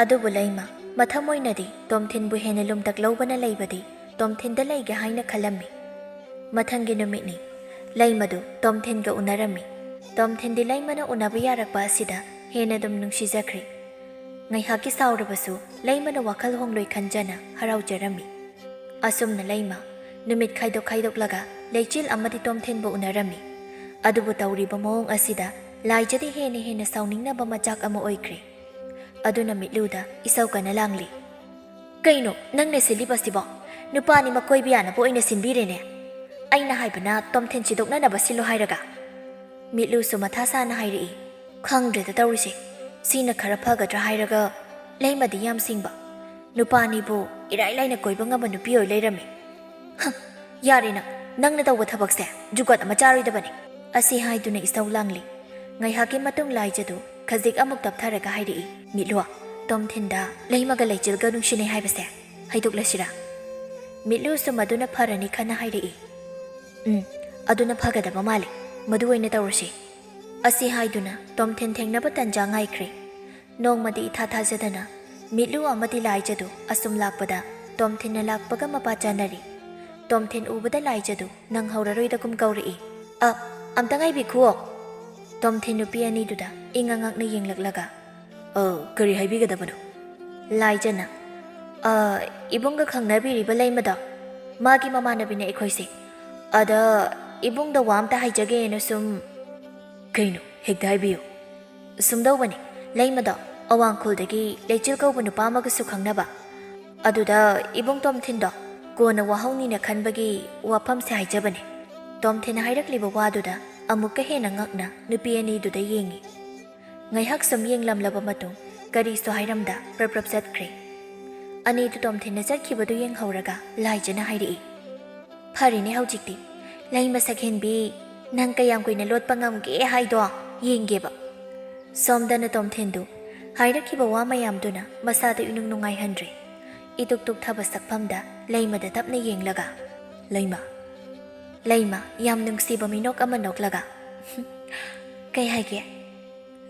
ꯑꯗꯨꯕꯨ ꯂꯩꯃ ꯃꯊꯃꯣꯏꯅꯗꯤ ꯇꯣꯝꯊꯤꯟꯕꯨ ꯍꯦꯟꯅ ꯂꯨꯝꯇꯛ ꯂꯧꯕꯅ ꯂꯩꯕꯗꯤ ꯇꯣꯝꯊꯤꯟꯗ ꯂꯩꯒꯦ ꯍꯥꯏꯅ ꯈꯜꯂꯝꯃꯤ꯫ ꯃꯊꯪꯒꯤ ꯅꯨꯃꯤꯠꯅꯤ꯫ ꯂꯩꯃꯗꯨ ꯇꯣꯝꯊꯤꯟꯒ ꯎꯅꯔꯝꯃꯤ꯫ ꯇꯣꯝꯊꯤꯟꯗꯤ ꯂꯩꯃꯅ ꯎꯅꯕ ꯌꯥꯔꯛꯄ ꯑꯁꯤꯗ ꯍꯦꯟꯅ ꯑꯗꯨꯝ ꯅꯨꯡꯁꯤꯖꯈ꯭ꯔꯦ꯫ ꯉꯥꯏꯍꯥꯛꯀꯤ ꯁꯥꯎꯔꯕꯁꯨ ꯂꯩꯃꯅ ꯋꯥꯈꯜ ꯍꯣꯡꯂꯣꯏ ꯈꯟꯖꯅ ꯍꯔꯥꯎꯖꯔꯝꯃꯤ꯫ ꯑꯁꯨꯝꯅ ꯂꯩꯃ ꯅꯨꯃꯤꯠ ꯈꯥꯏꯗꯣꯛ ꯈꯥꯏꯗꯣꯛꯂꯒ ꯂꯩꯆꯤꯜ ꯑꯃꯗꯤ ꯇꯣꯝꯊꯤꯟꯕꯨ ꯎꯅꯔꯝꯃꯤ꯫ ꯑꯗꯨꯕꯨ ꯇꯧꯔꯤꯕ ꯃꯑꯣꯡ ꯑꯁꯤꯗ ꯂꯥꯏꯖꯗꯤ ꯍꯦꯟꯅ ꯍꯦꯟꯅ ꯁꯥꯎꯅꯤꯡꯅꯕ ꯃꯆꯥꯛ ꯑꯃ ꯑꯣꯏꯈ꯭ꯔꯦ꯫ ꯑꯗꯨꯅ ꯃꯤꯠꯂꯨꯗ ꯏꯁꯧ ꯀꯟꯅ ꯂꯥꯡꯂꯤ꯫ "ꯀꯩꯅꯣ ꯅꯪꯅ ꯁꯤꯜꯂꯤꯕꯁꯤꯕꯣ? ꯅꯨꯄꯥ ꯑꯅꯤꯃꯛ ꯀꯣꯏꯕ ꯌꯥꯅꯕ ꯑꯣꯏꯅ ꯁꯤꯟꯕꯤꯔꯦꯅꯦ꯫ ꯑꯩꯅ ꯍꯥꯏꯕꯅ ꯇꯣꯝꯊꯤꯟ ꯁꯤꯗꯣꯛꯅꯅꯕ ꯁꯤꯜꯂꯨ ꯍꯥꯏꯔꯒ?" ꯃꯤꯠꯂꯨꯁꯨ ꯃꯊꯥ ꯁꯥꯅ ꯍꯥꯏꯔꯛꯏ꯫ "ꯈꯪꯗ꯭ꯔꯦꯗ ꯇꯧꯔꯤꯁꯦ꯫ ꯁꯤꯅ ꯈꯔ ꯐꯒꯗ꯭ꯔꯥ ꯍꯥꯏꯔꯒ ꯂꯩꯃꯗꯤ ꯌꯥꯝ ꯁꯤꯡꯕ꯫ ꯅꯨꯄꯥ ꯑꯅꯤꯕꯨ ꯏꯔꯥꯏ ꯂꯥꯏꯅ ꯀꯣꯏꯕ ꯉꯝꯕ ꯅꯨꯄꯤ ꯑꯣꯏ ꯂꯩꯔꯝꯃꯤ꯫ ꯍꯝ, ꯌꯥꯔꯦ ꯅꯪ, ꯅꯪꯅ ꯇꯧꯕ ꯊꯕꯛꯁꯦ ꯖꯨꯒꯣꯠ ꯑꯃ ꯆꯥꯔꯣꯏꯗꯕꯅꯤ꯫" ꯑꯁꯤ ꯍꯥꯏꯗꯨꯅ ꯏꯁꯧ ꯂꯥꯡꯂꯤ꯫ ꯉꯥꯏꯍꯥꯛꯀꯤ ꯃꯇꯨꯡ ꯂꯥꯏꯖꯗꯨ ꯈꯖꯤꯛ ꯑꯃꯨꯛ ꯇꯞꯊꯔꯒ ꯍꯥꯏꯔꯛꯏ꯫ "ꯃꯤꯠꯂꯨ, ꯇꯣꯝꯊꯤꯟꯗ ꯂꯩꯃꯒ ꯂꯩꯆꯤꯜꯒ ꯅꯨꯡꯁꯤꯅꯩ ꯍꯥꯏꯕꯁꯦ ꯍꯩꯗꯣꯛꯂꯁꯤꯔꯥ?" ꯃꯤꯠꯂꯨꯁꯨ ꯃꯗꯨꯅ ꯐꯔꯅꯤ ꯈꯟꯅ ꯍꯥꯏꯔꯛꯏ꯫ "ꯎꯝ, ꯑꯗꯨꯅ ꯐꯒꯗꯕ ꯃꯥꯜꯂꯤ꯫ ꯃꯗꯨ ꯑꯣꯏꯅ ꯇꯧꯔꯁꯤ꯫" ꯑꯁꯤ ꯍꯥꯏꯗꯨꯅ ꯇꯣꯝꯊꯤꯟ ꯊꯦꯡꯅꯕ ꯇꯟꯖꯥ ꯉꯥꯏꯈ꯭ꯔꯦ꯫ ꯅꯣꯡꯃꯗꯤ ꯏꯊꯥ ꯊꯥꯖꯗꯅ ꯃꯤꯠꯂꯨ ꯑꯃꯗꯤ ꯂꯥꯏꯖꯗꯨ ꯑꯁꯨꯝ ꯂꯥꯛꯄꯗ ꯇꯣꯝꯊꯤꯟꯅ ꯂꯥꯛꯄꯒ ꯃꯄꯥ ꯆꯥꯅꯔꯤ꯫ ꯇꯣꯝꯊꯤꯟ ꯎꯕꯗ ꯂꯥꯏꯖꯗꯨ ꯅꯪꯍꯧꯔꯔꯣꯏꯗꯒꯨꯝ ꯀꯧꯔꯛꯏ꯫ "ꯑ, ꯑꯝꯇ ꯉꯥꯏꯕꯤꯈꯨꯑꯣ꯫" ꯇꯣꯝꯊꯤꯟ ꯅꯨꯄꯤ ꯑꯅꯤꯗꯨꯗ ꯏꯉꯛ ꯉꯛꯅ ꯌꯦꯡꯂꯛꯂꯒ, "ꯑ, ꯀꯔꯤ ꯍꯥꯏꯕꯤꯒꯗꯕꯅꯣ?" ꯂꯥꯏꯖꯅ, "ꯑ, ꯏꯕꯨꯡꯒ ꯈꯪꯅꯕꯤꯔꯤꯕ ꯂꯩꯃꯗꯣ, ꯃꯥꯒꯤ ꯃꯃꯥꯟꯅꯕꯤꯅꯦ ꯑꯩꯈꯣꯏꯁꯦ꯫ ꯑꯗ ꯏꯕꯨꯡꯗ ꯋꯥ ꯑꯝꯇ ꯍꯥꯏꯖꯒꯦꯅ ꯁꯨꯝ꯫" "ꯀꯩꯅꯣ? ꯍꯦꯛꯇ ꯍꯥꯏꯕꯤꯌꯨ꯫" "ꯁꯨꯝꯗꯧꯕꯅꯤ, ꯂꯩꯃꯗꯣ ꯑꯋꯥꯡꯈꯨꯜꯗꯒꯤ ꯂꯩꯆꯤꯜ ꯀꯧꯕ ꯅꯨꯄꯥ ꯑꯃꯒꯁꯨ ꯈꯪꯅꯕ꯫ ꯑꯗꯨꯗ ꯏꯕꯨꯡ ꯇꯣꯝꯊꯤꯟꯗꯣ ꯀꯣꯟꯅ ꯋꯥꯍꯧꯅꯤꯅ ꯈꯟꯕꯒꯤ ꯋꯥꯐꯝꯁꯦ ꯍꯥꯏꯖꯕꯅꯦ꯫ ꯇꯣꯝꯊꯤꯟꯅ ꯍꯥꯏꯔꯛꯂꯤꯕ ꯋꯥꯗꯨꯗ ꯑꯃꯨꯛꯀ ꯍꯦꯟꯅ ꯉꯛꯅ ꯅꯨꯄꯤ ꯑꯅꯤꯗꯨꯗ ꯌꯦꯡꯉꯤ꯫ ꯉꯥꯏꯍꯥꯛ ꯁꯨꯝ ꯌꯦꯡꯂꯝꯂꯕ ꯃꯇꯨꯡ ꯀꯔꯤꯁꯨ ꯍꯥꯏꯔꯝꯗ ꯄ꯭ꯔꯞ ꯄ꯭ꯔꯞ ꯆꯠꯈ꯭ꯔꯦ꯫ ꯑꯅꯤꯗꯨ ꯇꯣꯝꯊꯤꯟꯅ ꯆꯠꯈꯤꯕꯗꯨ ꯌꯦꯡꯍꯧꯔꯒ ꯂꯥꯏꯖꯅ ꯍꯥꯏꯔꯛꯏ, "ꯐꯔꯦꯅꯦ ꯍꯧꯖꯤꯛꯇꯤ꯫ ꯂꯩ ꯃꯁꯛ ꯍꯦꯟꯕꯤ, ꯅꯪ ꯀꯌꯥꯝ ꯀꯨꯏꯅ ꯂꯣꯠꯄ ꯉꯝꯒꯦ ꯍꯥꯏꯗꯣ ꯌꯦꯡꯒꯦꯕ꯫" ꯁꯣꯝꯗꯅ ꯇꯣꯝꯊꯤꯟꯗꯨ ꯍꯥꯏꯔꯛꯈꯤꯕ ꯋꯥ ꯃꯌꯥꯝꯗꯨꯅ ꯃꯁꯥꯗ ꯏꯅꯨꯡ ꯅꯨꯡꯉꯥꯏꯍꯟꯗ꯭ꯔꯦ꯫ ꯏꯇꯨꯛ ꯇꯨꯛꯊꯕ ꯁꯛꯐꯝꯗ ꯂꯩꯃꯗ ꯇꯞꯅ ꯌꯦꯡꯂꯒ, "ꯂꯩꯃ, ꯂꯩꯃ, ꯌꯥꯝ ꯅꯨꯡꯁꯤꯕ ꯃꯤꯅꯣꯛ ꯑꯃ ꯅꯣꯛꯂꯒ, ꯀꯩ ꯍꯥꯏꯒꯦ?"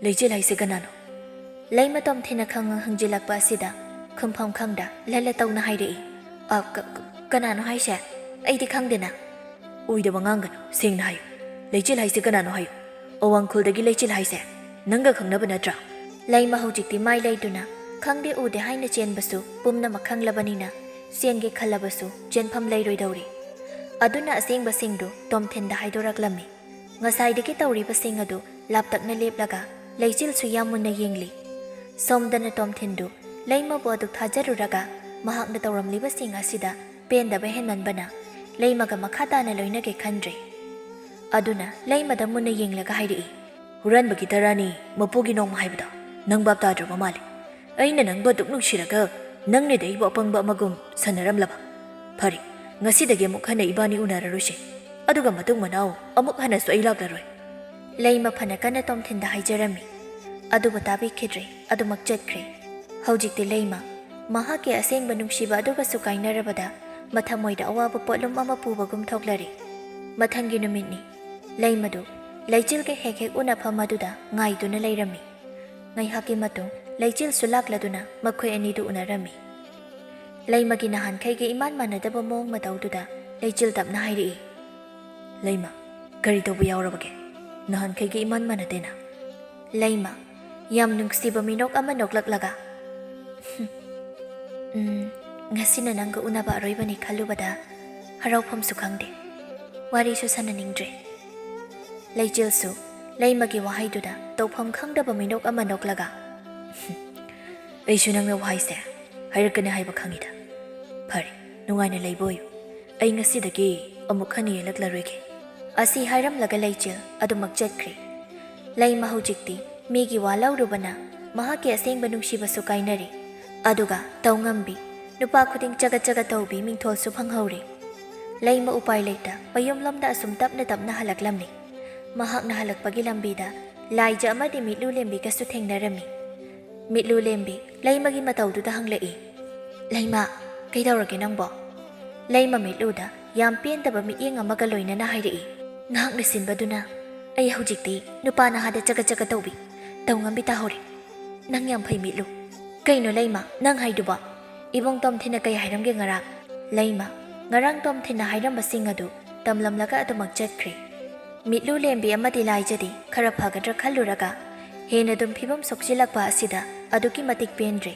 "ꯂꯩꯆꯤꯜ ꯍꯥꯏꯁꯦ ꯀꯅꯥꯅꯣ?" ꯂꯩꯃ ꯇꯣꯝꯊꯤꯟꯅ ꯈꯪꯉ ꯍꯪꯖꯤꯜꯂꯛꯄ ꯑꯁꯤꯗ ꯈꯨꯝꯐꯝ ꯈꯪꯗ ꯂꯜꯂ ꯇꯧꯅ ꯍꯥꯏꯔꯛꯏ, "ꯑ, ꯀ-, ꯀ-, ꯀꯅꯥꯅꯣ ꯍꯥꯏꯁꯦ? ꯑꯩꯗꯤ ꯈꯪꯗꯦꯅ꯫" "ꯑꯣꯏꯗꯕ ꯉꯥꯡꯒꯅꯨ, ꯁꯦꯡꯅ ꯍꯥꯏꯌꯨ꯫ ꯂꯩꯆꯤꯜ ꯍꯥꯏꯁꯦ ꯀꯅꯥꯅꯣ ꯍꯥꯏꯌꯨ꯫ ꯑꯋꯥꯡꯈꯨꯜꯗꯒꯤ ꯂꯩꯆꯤꯜ ꯍꯥꯏꯁꯦ ꯅꯪꯒ ꯈꯪꯅꯕ ꯅꯠꯇ꯭ꯔꯥ?" ꯂꯩꯃ ꯍꯧꯖꯤꯛꯇꯤ ꯃꯥꯏ ꯂꯩꯗꯨꯅ ꯈꯪꯗꯦ ꯎꯗꯦ ꯍꯥꯏꯅ ꯆꯦꯟꯕꯁꯨ ꯄꯨꯝꯅꯃꯛ ꯈꯪꯂꯕꯅꯤꯅ ꯆꯦꯟꯒꯦ ꯈꯜꯂꯕꯁꯨ ꯆꯦꯟꯐꯝ ꯂꯩꯔꯣꯏꯗꯧꯔꯤ꯫ ꯑꯗꯨꯅ ꯑꯁꯦꯡꯕꯁꯤꯡꯗꯨ ꯇꯣꯝꯊꯤꯟꯗ ꯍꯥꯏꯗꯣꯔꯛꯂꯝꯃꯤ꯫ ꯉꯁꯥꯏꯗꯒꯤ ꯇꯧꯔꯤꯕꯁꯤꯡ ꯑꯗꯨ ꯂꯥꯞꯇꯛꯅ ꯂꯦꯞꯂꯒ ꯂꯩꯆꯤꯜꯁꯨ ꯌꯥꯝ ꯃꯨꯟꯅ ꯌꯦꯡꯂꯤ꯫ ꯁꯣꯝꯗꯅ ꯇꯣꯝꯊꯤꯟꯗꯨ ꯂꯩꯃꯕꯨ ꯑꯗꯨꯛ ꯊꯥꯖꯔꯨꯔꯒ ꯃꯍꯥꯛꯅ ꯇꯧꯔꯝꯂꯤꯕꯁꯤꯡ ꯑꯁꯤꯗ ꯄꯦꯟꯗꯕ ꯍꯦꯟꯃꯟꯕꯅ ꯂꯩꯃꯒ ꯃꯈꯥ ꯇꯥꯅ ꯂꯣꯏꯅꯒꯦ ꯈꯟꯗ꯭ꯔꯦ꯫ ꯑꯗꯨꯅ ꯂꯩꯃꯗ ꯃꯨꯟꯅ ꯌꯦꯡꯂꯒ ꯍꯥꯏꯔꯛꯏ, "ꯍꯨꯔꯥꯟꯕꯒꯤ ꯇꯔꯥꯅꯤ, ꯃꯄꯨꯒꯤ ꯅꯣꯡꯃ ꯍꯥꯏꯕꯗꯣ ꯅꯪ ꯚꯥꯞ ꯇꯥꯗ꯭ꯔꯕ ꯃꯥꯜꯂꯦ꯫ ꯑꯩꯅ ꯅꯪꯕꯨ ꯑꯗꯨꯛ ꯅꯨꯡꯁꯤꯔꯒ ꯅꯪꯅꯗꯤ ꯑꯩꯕꯨ ꯑꯄꯪꯕ ꯑꯃꯒꯨꯝ ꯁꯥꯟꯅꯔꯝꯂꯕ? ꯐꯔꯦ, ꯉꯁꯤꯗꯒꯤ ꯑꯃꯨꯛ ꯍꯟꯅ ꯏꯕꯥꯅꯤ ꯎꯅꯔꯔꯣꯏꯁꯦ꯫ ꯑꯗꯨꯒ ꯃꯇꯨꯡ ꯃꯅꯥꯎ ꯑꯃꯨꯛ ꯍꯟꯅꯁꯨ ꯑꯩ ꯂꯥꯛꯂꯔꯣꯏ꯫" ꯂꯩꯃ ꯐꯅ ꯀꯟꯅ ꯇꯣꯝꯊꯤꯟꯗ ꯍꯥꯏꯖꯔꯝꯃꯤ꯫ ꯑꯗꯨꯕꯨ ꯇꯥꯕꯤꯈꯤꯗ꯭ꯔꯦ, ꯑꯗꯨꯃꯛ ꯆꯠꯈ꯭ꯔꯦ꯫ ꯍꯧꯖꯤꯛꯇꯤ ꯂꯩꯃ ꯃꯍꯥꯛꯀꯤ ꯑꯁꯦꯡꯕ ꯅꯨꯡꯁꯤꯕ ꯑꯗꯨꯒꯁꯨ ꯀꯥꯏꯅꯔꯕꯗ ꯃꯊꯃꯣꯏꯗ ꯑꯋꯥꯕ ꯄꯣꯠꯂꯨꯝ ꯑꯃ ꯄꯨꯕꯒꯨꯝ ꯊꯣꯛꯂꯔꯦ꯫ ꯃꯊꯪꯒꯤ ꯅꯨꯃꯤꯠꯅꯤ꯫ ꯂꯩꯃꯗꯨ ꯂꯩꯆꯤꯜꯒ ꯍꯦꯛ ꯍꯦꯛ ꯎꯅꯐꯝ ꯑꯗꯨꯗ ꯉꯥꯏꯗꯨꯅ ꯂꯩꯔꯝꯃꯤ꯫ ꯉꯥꯏꯍꯥꯛꯀꯤ ꯃꯇꯨꯡ ꯂꯩꯆꯤꯜꯁꯨ ꯂꯥꯛꯂꯗꯨꯅ ꯃꯈꯣꯏ ꯑꯅꯤꯗꯨ ꯎꯅꯔꯝꯃꯤ꯫ ꯂꯩꯃꯒꯤ ꯅꯍꯥꯟꯈꯩꯒ ꯏꯃꯥꯟ ꯃꯥꯟꯅꯗꯕ ꯃꯑꯣꯡ ꯃꯇꯧꯗꯨꯗ ꯂꯩꯆꯤꯜ ꯇꯞꯅ ꯍꯥꯏꯔꯛꯏ, "ꯂꯩꯃ, ꯀꯔꯤ ꯇꯧꯕ ꯌꯥꯎꯔꯕꯒꯦ? ꯅꯍꯥꯟꯈꯩꯒ ꯏꯃꯥꯟ ꯃꯥꯟꯅꯗꯦꯅ?" ꯂꯩꯃ ꯌꯥꯝ ꯅꯨꯡꯁꯤꯕ ꯃꯤꯅꯣꯛ ꯑꯃ ꯅꯣꯛꯂꯛꯂꯒ, "ꯎꯝ, ꯉꯁꯤꯅ ꯅꯪꯒ ꯎꯅꯕ ꯑꯔꯣꯏꯕꯅꯤ ꯈꯜꯂꯨꯕꯗ ꯍꯔꯥꯎꯐꯝꯁꯨ ꯈꯪꯗꯦ꯫ ꯋꯥꯔꯤꯁꯨ ꯁꯥꯟꯅꯅꯤꯡꯗ꯭ꯔꯦ꯫" ꯂꯩꯆꯤꯜꯁꯨ ꯂꯩꯃꯒꯤ ꯋꯥꯍꯩꯗꯨꯗ ꯇꯧꯐꯝ ꯈꯪꯗꯕ ꯃꯤꯅꯣꯛ ꯑꯃ ꯅꯣꯛꯂꯒ, "ꯑꯩꯁꯨ ꯅꯪꯅ ꯋꯥꯍꯩꯁꯦ ꯍꯥꯏꯔꯛꯀꯅꯤ ꯍꯥꯏꯕ ꯈꯪꯉꯤꯗ꯫ ꯐꯔꯦ, ꯅꯨꯡꯉꯥꯏꯅ ꯂꯩꯕ ꯑꯣꯏꯌꯨ꯫ ꯑꯩ ꯉꯁꯤꯗꯒꯤ ꯑꯃꯨꯛ ꯍꯟꯅ ꯌꯦꯜꯂꯛꯂꯔꯣꯏꯒꯦ"꯫ ꯑꯁꯤ ꯍꯥꯏꯔꯝꯂꯒ ꯂꯩꯆꯤꯜ ꯑꯗꯨꯃꯛ ꯆꯠꯈ꯭ꯔꯦ꯫ ꯂꯩꯃ ꯍꯧꯖꯤꯛꯇꯤ ꯃꯤꯒꯤ ꯋꯥ ꯂꯧꯔꯨꯕꯅ ꯃꯍꯥꯛꯀꯤ ꯑꯁꯦꯡꯕ ꯅꯨꯡꯁꯤꯕꯁꯨ ꯀꯥꯏꯅꯔꯦ꯫ ꯑꯗꯨꯒ ꯇꯧꯉꯝꯕꯤ, ꯅꯨꯄꯥ ꯈꯨꯗꯤꯡ ꯆꯒꯠ ꯆꯒꯠ ꯇꯧꯕꯤ ꯃꯤꯡꯊꯣꯜꯁꯨ ꯐꯪꯍꯧꯔꯦ꯫ ꯂꯩꯃ ꯎꯄꯥꯏ ꯂꯩꯇ ꯃꯌꯨꯝꯂꯣꯝꯗ ꯑꯁꯨꯝ ꯇꯞꯅ ꯇꯞꯅ ꯍꯜꯂꯛꯂꯝꯃꯤ꯫ ꯃꯍꯥꯛꯅ ꯍꯜꯂꯛꯄꯒꯤ ꯂꯝꯕꯤꯗ ꯂꯥꯏꯖ ꯑꯃꯗꯤ ꯃꯤꯠꯂꯨ ꯂꯦꯝꯕꯤꯒꯁꯨ ꯊꯦꯡꯅꯔꯝꯃꯤ꯫ ꯃꯤꯠꯂꯨ ꯂꯦꯝꯕꯤ ꯂꯩꯃꯒꯤ ꯃꯇꯧꯗꯨꯗ ꯍꯪꯂꯛꯏ, "ꯂꯩꯃ, ꯀꯩꯗꯧꯔꯒꯦ ꯅꯪꯕꯣ?" ꯂꯩꯃ ꯃꯤꯠꯂꯨꯗ ꯌꯥꯝ ꯄꯦꯟꯗꯕ ꯃꯤꯠꯌꯦꯡ ꯑꯃꯒ ꯂꯣꯏꯅꯅ ꯍꯥꯏꯔꯛꯏ, "ꯅꯍꯥꯛꯅ ꯁꯤꯟꯕꯗꯨꯅ ꯑꯩ ꯍꯧꯖꯤꯛꯇꯤ ꯅꯨꯄꯥ ꯅꯍꯥꯗ ꯆꯒꯠ ꯆꯒꯠ ꯇꯧꯕꯤ, ꯇꯧꯉꯝꯕꯤ ꯇꯥꯍꯧꯔꯦ꯫ ꯅꯪ ꯌꯥꯝ ꯐꯩ ꯃꯤꯠꯂꯨ꯫ ꯀꯩꯅꯣ ꯂꯩꯃ, ꯅꯪ ꯍꯥꯏꯗꯨꯕꯣ? ꯏꯕꯨꯡ ꯇꯣꯝꯊꯤꯟꯅ ꯀꯩ ꯍꯥꯏꯔꯝꯒꯦ ꯉꯔꯥꯡ?" ꯂꯩꯃ ꯉꯔꯥꯡ ꯇꯣꯝꯊꯤꯟꯅ ꯍꯥꯏꯔꯝꯕꯁꯤꯡ ꯑꯗꯨ ꯇꯝꯂꯝꯂꯒ ꯑꯗꯨꯃꯛ ꯆꯠꯈ꯭ꯔꯦ꯫ ꯃꯤꯠꯂꯨ ꯂꯦꯝꯕꯤ ꯑꯃꯗꯤ ꯂꯥꯏꯖꯗꯤ ꯈꯔ ꯐꯒꯗ꯭ꯔꯥ ꯈꯜꯂꯨꯔꯒ ꯍꯦꯟꯅ ꯑꯗꯨꯝ ꯐꯤꯕꯝ ꯁꯣꯛꯆꯤꯜꯂꯛꯄ ꯑꯁꯤꯗ ꯑꯗꯨꯛꯀꯤ ꯃꯇꯤꯛ ꯄꯦꯟꯗ꯭ꯔꯦ꯫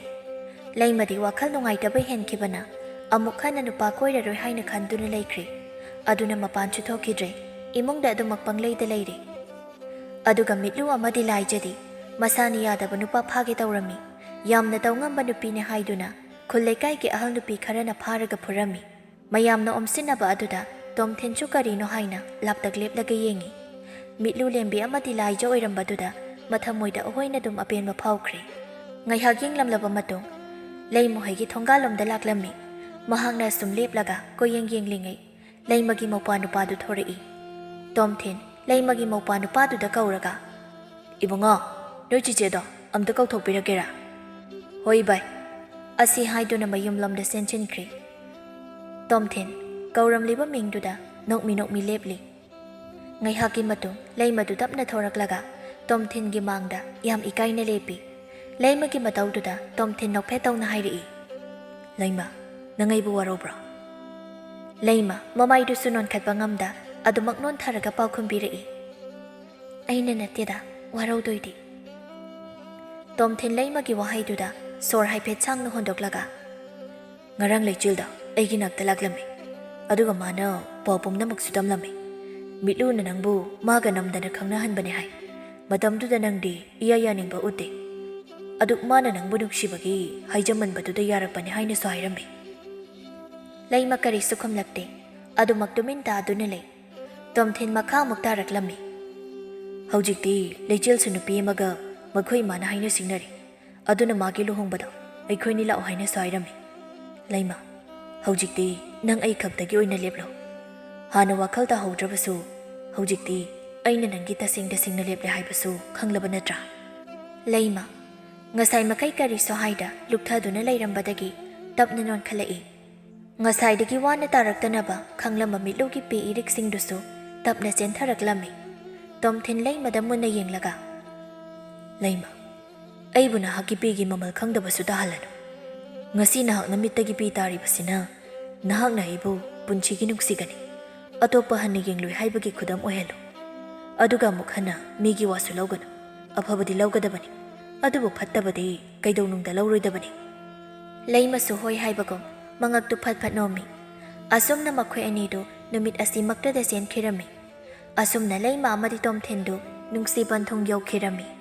ꯂꯩꯃꯗꯤ ꯋꯥꯈꯜ ꯅꯨꯡꯉꯥꯏꯇꯕ ꯍꯦꯟꯈꯤꯕꯅ ꯑꯃꯨꯛ ꯍꯟꯅ ꯅꯨꯄꯥ ꯀꯣꯏꯔꯔꯣꯏ ꯍꯥꯏꯅ ꯈꯟꯗꯨꯅ ꯂꯩꯈ꯭ꯔꯦ꯫ ꯑꯗꯨꯅ ꯃꯄꯥꯟꯁꯨ ꯊꯣꯛꯈꯤꯗ꯭ꯔꯦ꯫ ꯏꯃꯨꯡꯗ ꯑꯗꯨꯃꯛ ꯄꯪꯂꯩꯗ ꯂꯩꯔꯦ꯫ ꯑꯗꯨꯒ ꯃꯤꯠꯂꯨ ꯑꯃꯗꯤ ꯂꯥꯏꯖꯗꯤ ꯃꯁꯥꯅ ꯌꯥꯗꯕ ꯅꯨꯄꯥ ꯐꯥꯒꯦ ꯇꯧꯔꯝꯃꯤ꯫ ꯌꯥꯝꯅ ꯇꯧꯉꯝꯕ ꯅꯨꯄꯤꯅꯤ ꯍꯥꯏꯗꯨꯅ ꯈꯨꯜ ꯂꯩꯀꯥꯏꯒꯤ ꯑꯍꯜ ꯅꯨꯄꯤ ꯈꯔꯅ ꯐꯥꯔꯒ ꯐꯨꯔꯝꯃꯤ꯫ ꯃꯌꯥꯝꯅ ꯑꯣꯝꯁꯤꯟꯅꯕ ꯑꯗꯨꯗ ꯇꯣꯝꯊꯤꯟꯁꯨ ꯀꯔꯤꯅꯣ ꯍꯥꯏꯅ ꯂꯥꯞꯇꯛ ꯂꯦꯞꯂꯒ ꯌꯦꯡꯉꯤ꯫ ꯃꯤꯠꯂꯨ ꯂꯦꯝꯕꯤ ꯑꯃꯗꯤ ꯂꯥꯏꯖ ꯑꯣꯏꯔꯝꯕꯗꯨꯗ ꯃꯊꯃꯣꯏꯗ ꯑꯣꯏꯅ ꯑꯗꯨꯝ ꯑꯄꯦꯟꯕ ꯐꯥꯎꯈ꯭ꯔꯦ꯫ ꯉꯥꯏꯍꯥꯛ ꯌꯦꯡꯂꯝꯂꯕ ꯃꯇꯨꯡ ꯂꯩꯃꯍꯣꯏꯒꯤ ꯊꯣꯡꯒꯥꯜꯂꯣꯝꯗ ꯂꯥꯛꯂꯝꯃꯤ꯫ ꯃꯍꯥꯛꯅ ꯑꯁꯨꯝ ꯂꯦꯞꯂꯒ ꯀꯣꯏꯌꯦꯡ ꯌꯦꯡꯂꯤꯉꯩ ꯂꯩꯃꯒꯤ ꯃꯧꯄ꯭ꯋꯥ ꯅꯨꯄꯥꯗꯨ ꯊꯣꯔꯛꯏ꯫ ꯇꯣꯝꯊꯤꯟ ꯂꯩꯃꯒꯤ ꯃꯧꯄ꯭ꯋꯥ ꯅꯨꯄꯥꯗꯨꯗ ꯀꯧꯔꯒ, "ꯏꯕꯨꯡꯉꯣ, ꯅꯣꯏ ꯆꯤꯆꯦꯗꯣ ꯑꯝꯇ ꯀꯧꯊꯣꯛꯄꯤꯔꯛꯀꯦꯔꯥ?" "ꯍꯣꯏ ꯚꯥꯏ" ꯑꯁꯤ ꯍꯥꯏꯗꯨꯅ ꯃꯌꯨꯝꯂꯣꯝꯗ ꯆꯦꯟꯁꯤꯟꯈ꯭ꯔꯦ꯫ ꯇꯣꯝꯊꯤꯟ ꯀꯧꯔꯝꯂꯤꯕ ꯃꯤꯡꯗꯨꯗ ꯅꯣꯛꯃꯤ ꯅꯣꯛꯃꯤ ꯂꯦꯞꯂꯤ꯫ ꯉꯥꯏꯍꯥꯛꯀꯤ ꯃꯇꯨꯡ ꯂꯩꯃꯗꯨ ꯇꯞꯅ ꯊꯣꯔꯛꯂꯒ ꯇꯣꯝꯊꯤꯟꯒꯤ ꯃꯥꯡꯗ ꯌꯥꯝ ꯏꯀꯥꯏꯅ ꯂꯦꯞꯄꯤ꯫ ꯂꯩꯃꯒꯤ ꯃꯇꯧꯗꯨꯗ ꯇꯣꯝꯊꯤꯟ ꯅꯣꯛꯐꯦꯠ ꯇꯧꯅ ꯍꯥꯏꯔꯛꯏ, "ꯂꯩꯃ, ꯅꯪ ꯑꯩꯕꯨ ꯋꯥꯔꯧꯕ꯭ꯔꯣ?" ꯂꯩꯃ ꯃꯃꯥꯏꯗꯨꯁꯨ ꯅꯣꯟꯈꯠꯄ ꯉꯝꯗ ꯑꯗꯨꯃꯛ ꯅꯣꯟꯊꯔꯒ ꯄꯥꯎꯈꯨꯝ ꯄꯤꯔꯛꯏ, "ꯑꯩꯅ ꯅꯠꯇꯦꯗ ꯋꯥꯔꯧꯗꯣꯏꯗꯤ"꯫ ꯇꯣꯝꯊꯤꯟ ꯂꯩꯃꯒꯤ ꯋꯥꯍꯩꯗꯨꯗ ꯁꯣꯔ ꯍꯥꯏꯐꯦꯠ ꯁꯥꯡꯅ ꯍꯣꯟꯗꯣꯛꯂꯒ, "ꯉꯔꯥꯡ ꯂꯩꯆꯤꯜꯗ ꯑꯩꯒꯤ ꯅꯥꯛꯇ ꯂꯥꯛꯂꯝꯃꯤ, ꯑꯗꯨꯒ ꯃꯥꯅ ꯄꯥꯎ ꯄꯨꯝꯅꯃꯛꯁꯨ ꯇꯝꯂꯝꯃꯤ꯫ ꯃꯤꯠꯂꯨꯅ ꯅꯪꯕꯨ ꯃꯥꯒ ꯅꯝꯗꯅ ꯈꯪꯅꯍꯟꯕꯅꯤ ꯍꯥꯏ꯫ ꯃꯇꯝꯗꯨꯗ ꯅꯪꯗꯤ ꯏꯌꯥ ꯌꯥꯅꯤꯡꯕ ꯎꯠꯇꯦ꯫ ꯑꯗꯨ ꯃꯥꯅ ꯅꯪꯕꯨ ꯅꯨꯡꯁꯤꯕꯒꯤ ꯍꯥꯏꯖꯃꯟꯕꯗꯨꯗ ꯌꯥꯔꯛꯄꯅꯤ ꯍꯥꯏꯅꯁꯨ ꯍꯥꯏꯔꯝꯃꯤ꯫ ꯂꯩꯃ ꯀꯔꯤꯁꯨ ꯈꯨꯝꯂꯛꯇꯦ꯫ ꯑꯗꯨꯃꯛ ꯇꯨꯃꯤꯟ ꯇꯥꯗꯨꯅ ꯂꯩ꯫ ꯇꯣꯝꯊꯤꯟ ꯃꯈꯥ ꯑꯃꯨꯛ ꯇꯥꯔꯛꯂꯝꯃꯤ꯫ ꯍꯧꯖꯤꯛꯇꯤ ꯂꯩꯆꯦꯜꯁꯨ ꯅꯨꯄꯤ ꯑꯃꯒ ꯃꯈꯣꯏ ꯏꯃꯥꯅ ꯍꯥꯏꯅ ꯁꯤꯡꯅꯔꯤ꯫ ꯑꯗꯨꯅ ꯃꯥꯒꯤ ꯂꯨꯍꯣꯡꯕꯗ ꯑꯩꯈꯣꯏꯅꯤ ꯂꯥꯛꯑꯣ ꯍꯥꯏꯅꯁꯨ ꯍꯥꯏꯔꯝꯃꯤ꯫ ꯂꯩꯃ, ꯍꯧꯖꯤꯛꯇꯤ ꯅꯪ ꯑꯩ ꯈꯛꯇꯒꯤ ꯑꯣꯏꯅ ꯂꯦꯞꯂꯣ꯫ ꯍꯥꯟꯅ ꯋꯥꯈꯜ ꯇꯥꯍꯧꯗ꯭ꯔꯕꯁꯨ ꯍꯧꯖꯤꯛꯇꯤ ꯑꯩꯅ ꯅꯪꯒꯤ ꯇꯁꯦꯡ ꯇꯁꯦꯡꯅ ꯂꯦꯞꯂꯦ ꯍꯥꯏꯕꯁꯨ ꯈꯪꯂꯕ ꯅꯠꯇ꯭ꯔꯥ? ꯂꯩꯃ, ꯉꯁꯥꯏ ꯃꯈꯩ ꯀꯔꯤꯁꯨ ꯍꯥꯏꯗ ꯂꯨꯞꯊꯗꯨꯅ ꯂꯩꯔꯝꯕꯗꯒꯤ ꯇꯞꯅ ꯅꯣꯟꯈꯠꯂꯛꯏ꯫ ꯉꯁꯥꯏꯗꯒꯤ ꯋꯥꯅ ꯇꯥꯔꯛꯇꯅꯕ ꯈꯪꯂꯝꯕ ꯃꯤꯠꯂꯨꯒꯤ ꯄꯦ ꯏꯔꯤꯛꯁꯤꯡꯗꯨꯁꯨ ꯇꯞꯅ ꯆꯦꯟꯊꯔꯛꯂꯝꯃꯤ꯫ ꯇꯣꯝꯊꯤꯟ ꯂꯩꯃꯗ ꯃꯨꯟꯅ ꯌꯦꯡꯂꯒ, "ꯂꯩꯃ, ꯑꯩꯕꯨ ꯅꯍꯥꯛꯀꯤ ꯄꯦꯒꯤ ꯃꯃꯜ ꯈꯪꯗꯕꯁꯨ ꯇꯥꯍꯜꯂꯅꯨ꯫ ꯉꯁꯤ ꯅꯍꯥꯛꯅ ꯃꯤꯠꯇꯒꯤ ꯄꯤ ꯇꯥꯔꯤꯕꯁꯤꯅ ꯅꯍꯥꯛꯅ ꯑꯩꯕꯨ ꯄꯨꯟꯁꯤꯒꯤ ꯅꯨꯡꯁꯤꯒꯅꯤ꯫ ꯑꯇꯣꯞꯄ ꯍꯟꯅ ꯌꯦꯡꯂꯣꯏ ꯍꯥꯏꯕꯒꯤ ꯈꯨꯗꯝ ꯑꯣꯏꯍꯜꯂꯨ꯫ ꯑꯗꯨꯒ ꯑꯃꯨꯛ ꯍꯟꯅ ꯃꯤꯒꯤ ꯋꯥꯁꯨ ꯂꯧꯒꯅꯨ꯫ ꯑꯐꯕꯗꯤ ꯂꯧꯒꯗꯕꯅꯤ, ꯑꯗꯨꯕꯨ ꯐꯠꯇꯕꯗꯤ ꯀꯩꯗꯧꯅꯨꯡꯗ ꯂꯧꯔꯣꯏꯗꯕꯅꯤ꯫" ꯂꯩꯃꯁꯨ ꯍꯣꯏ ꯍꯥꯏꯕꯒꯨꯝ ꯃꯉꯛꯇꯨ ꯐꯠ ꯐꯠ ꯅꯣꯝꯃꯤ꯫ ꯑꯁꯨꯝꯅ ꯃꯈꯣꯏ ꯑꯅꯤꯗꯨ ꯅꯨꯃꯤꯠ ꯑꯁꯤꯃꯛꯇꯗ ꯆꯦꯟꯈꯤꯔꯝꯃꯤ꯫ ꯑꯁꯨꯝꯅ ꯂꯩꯃ ꯑꯃꯗꯤ ꯇꯣꯝꯊꯤꯟꯗꯨ ꯅꯨꯡꯁꯤ ꯄꯟꯊꯨꯡ ꯌꯧꯈꯤꯔꯝꯃꯤ꯫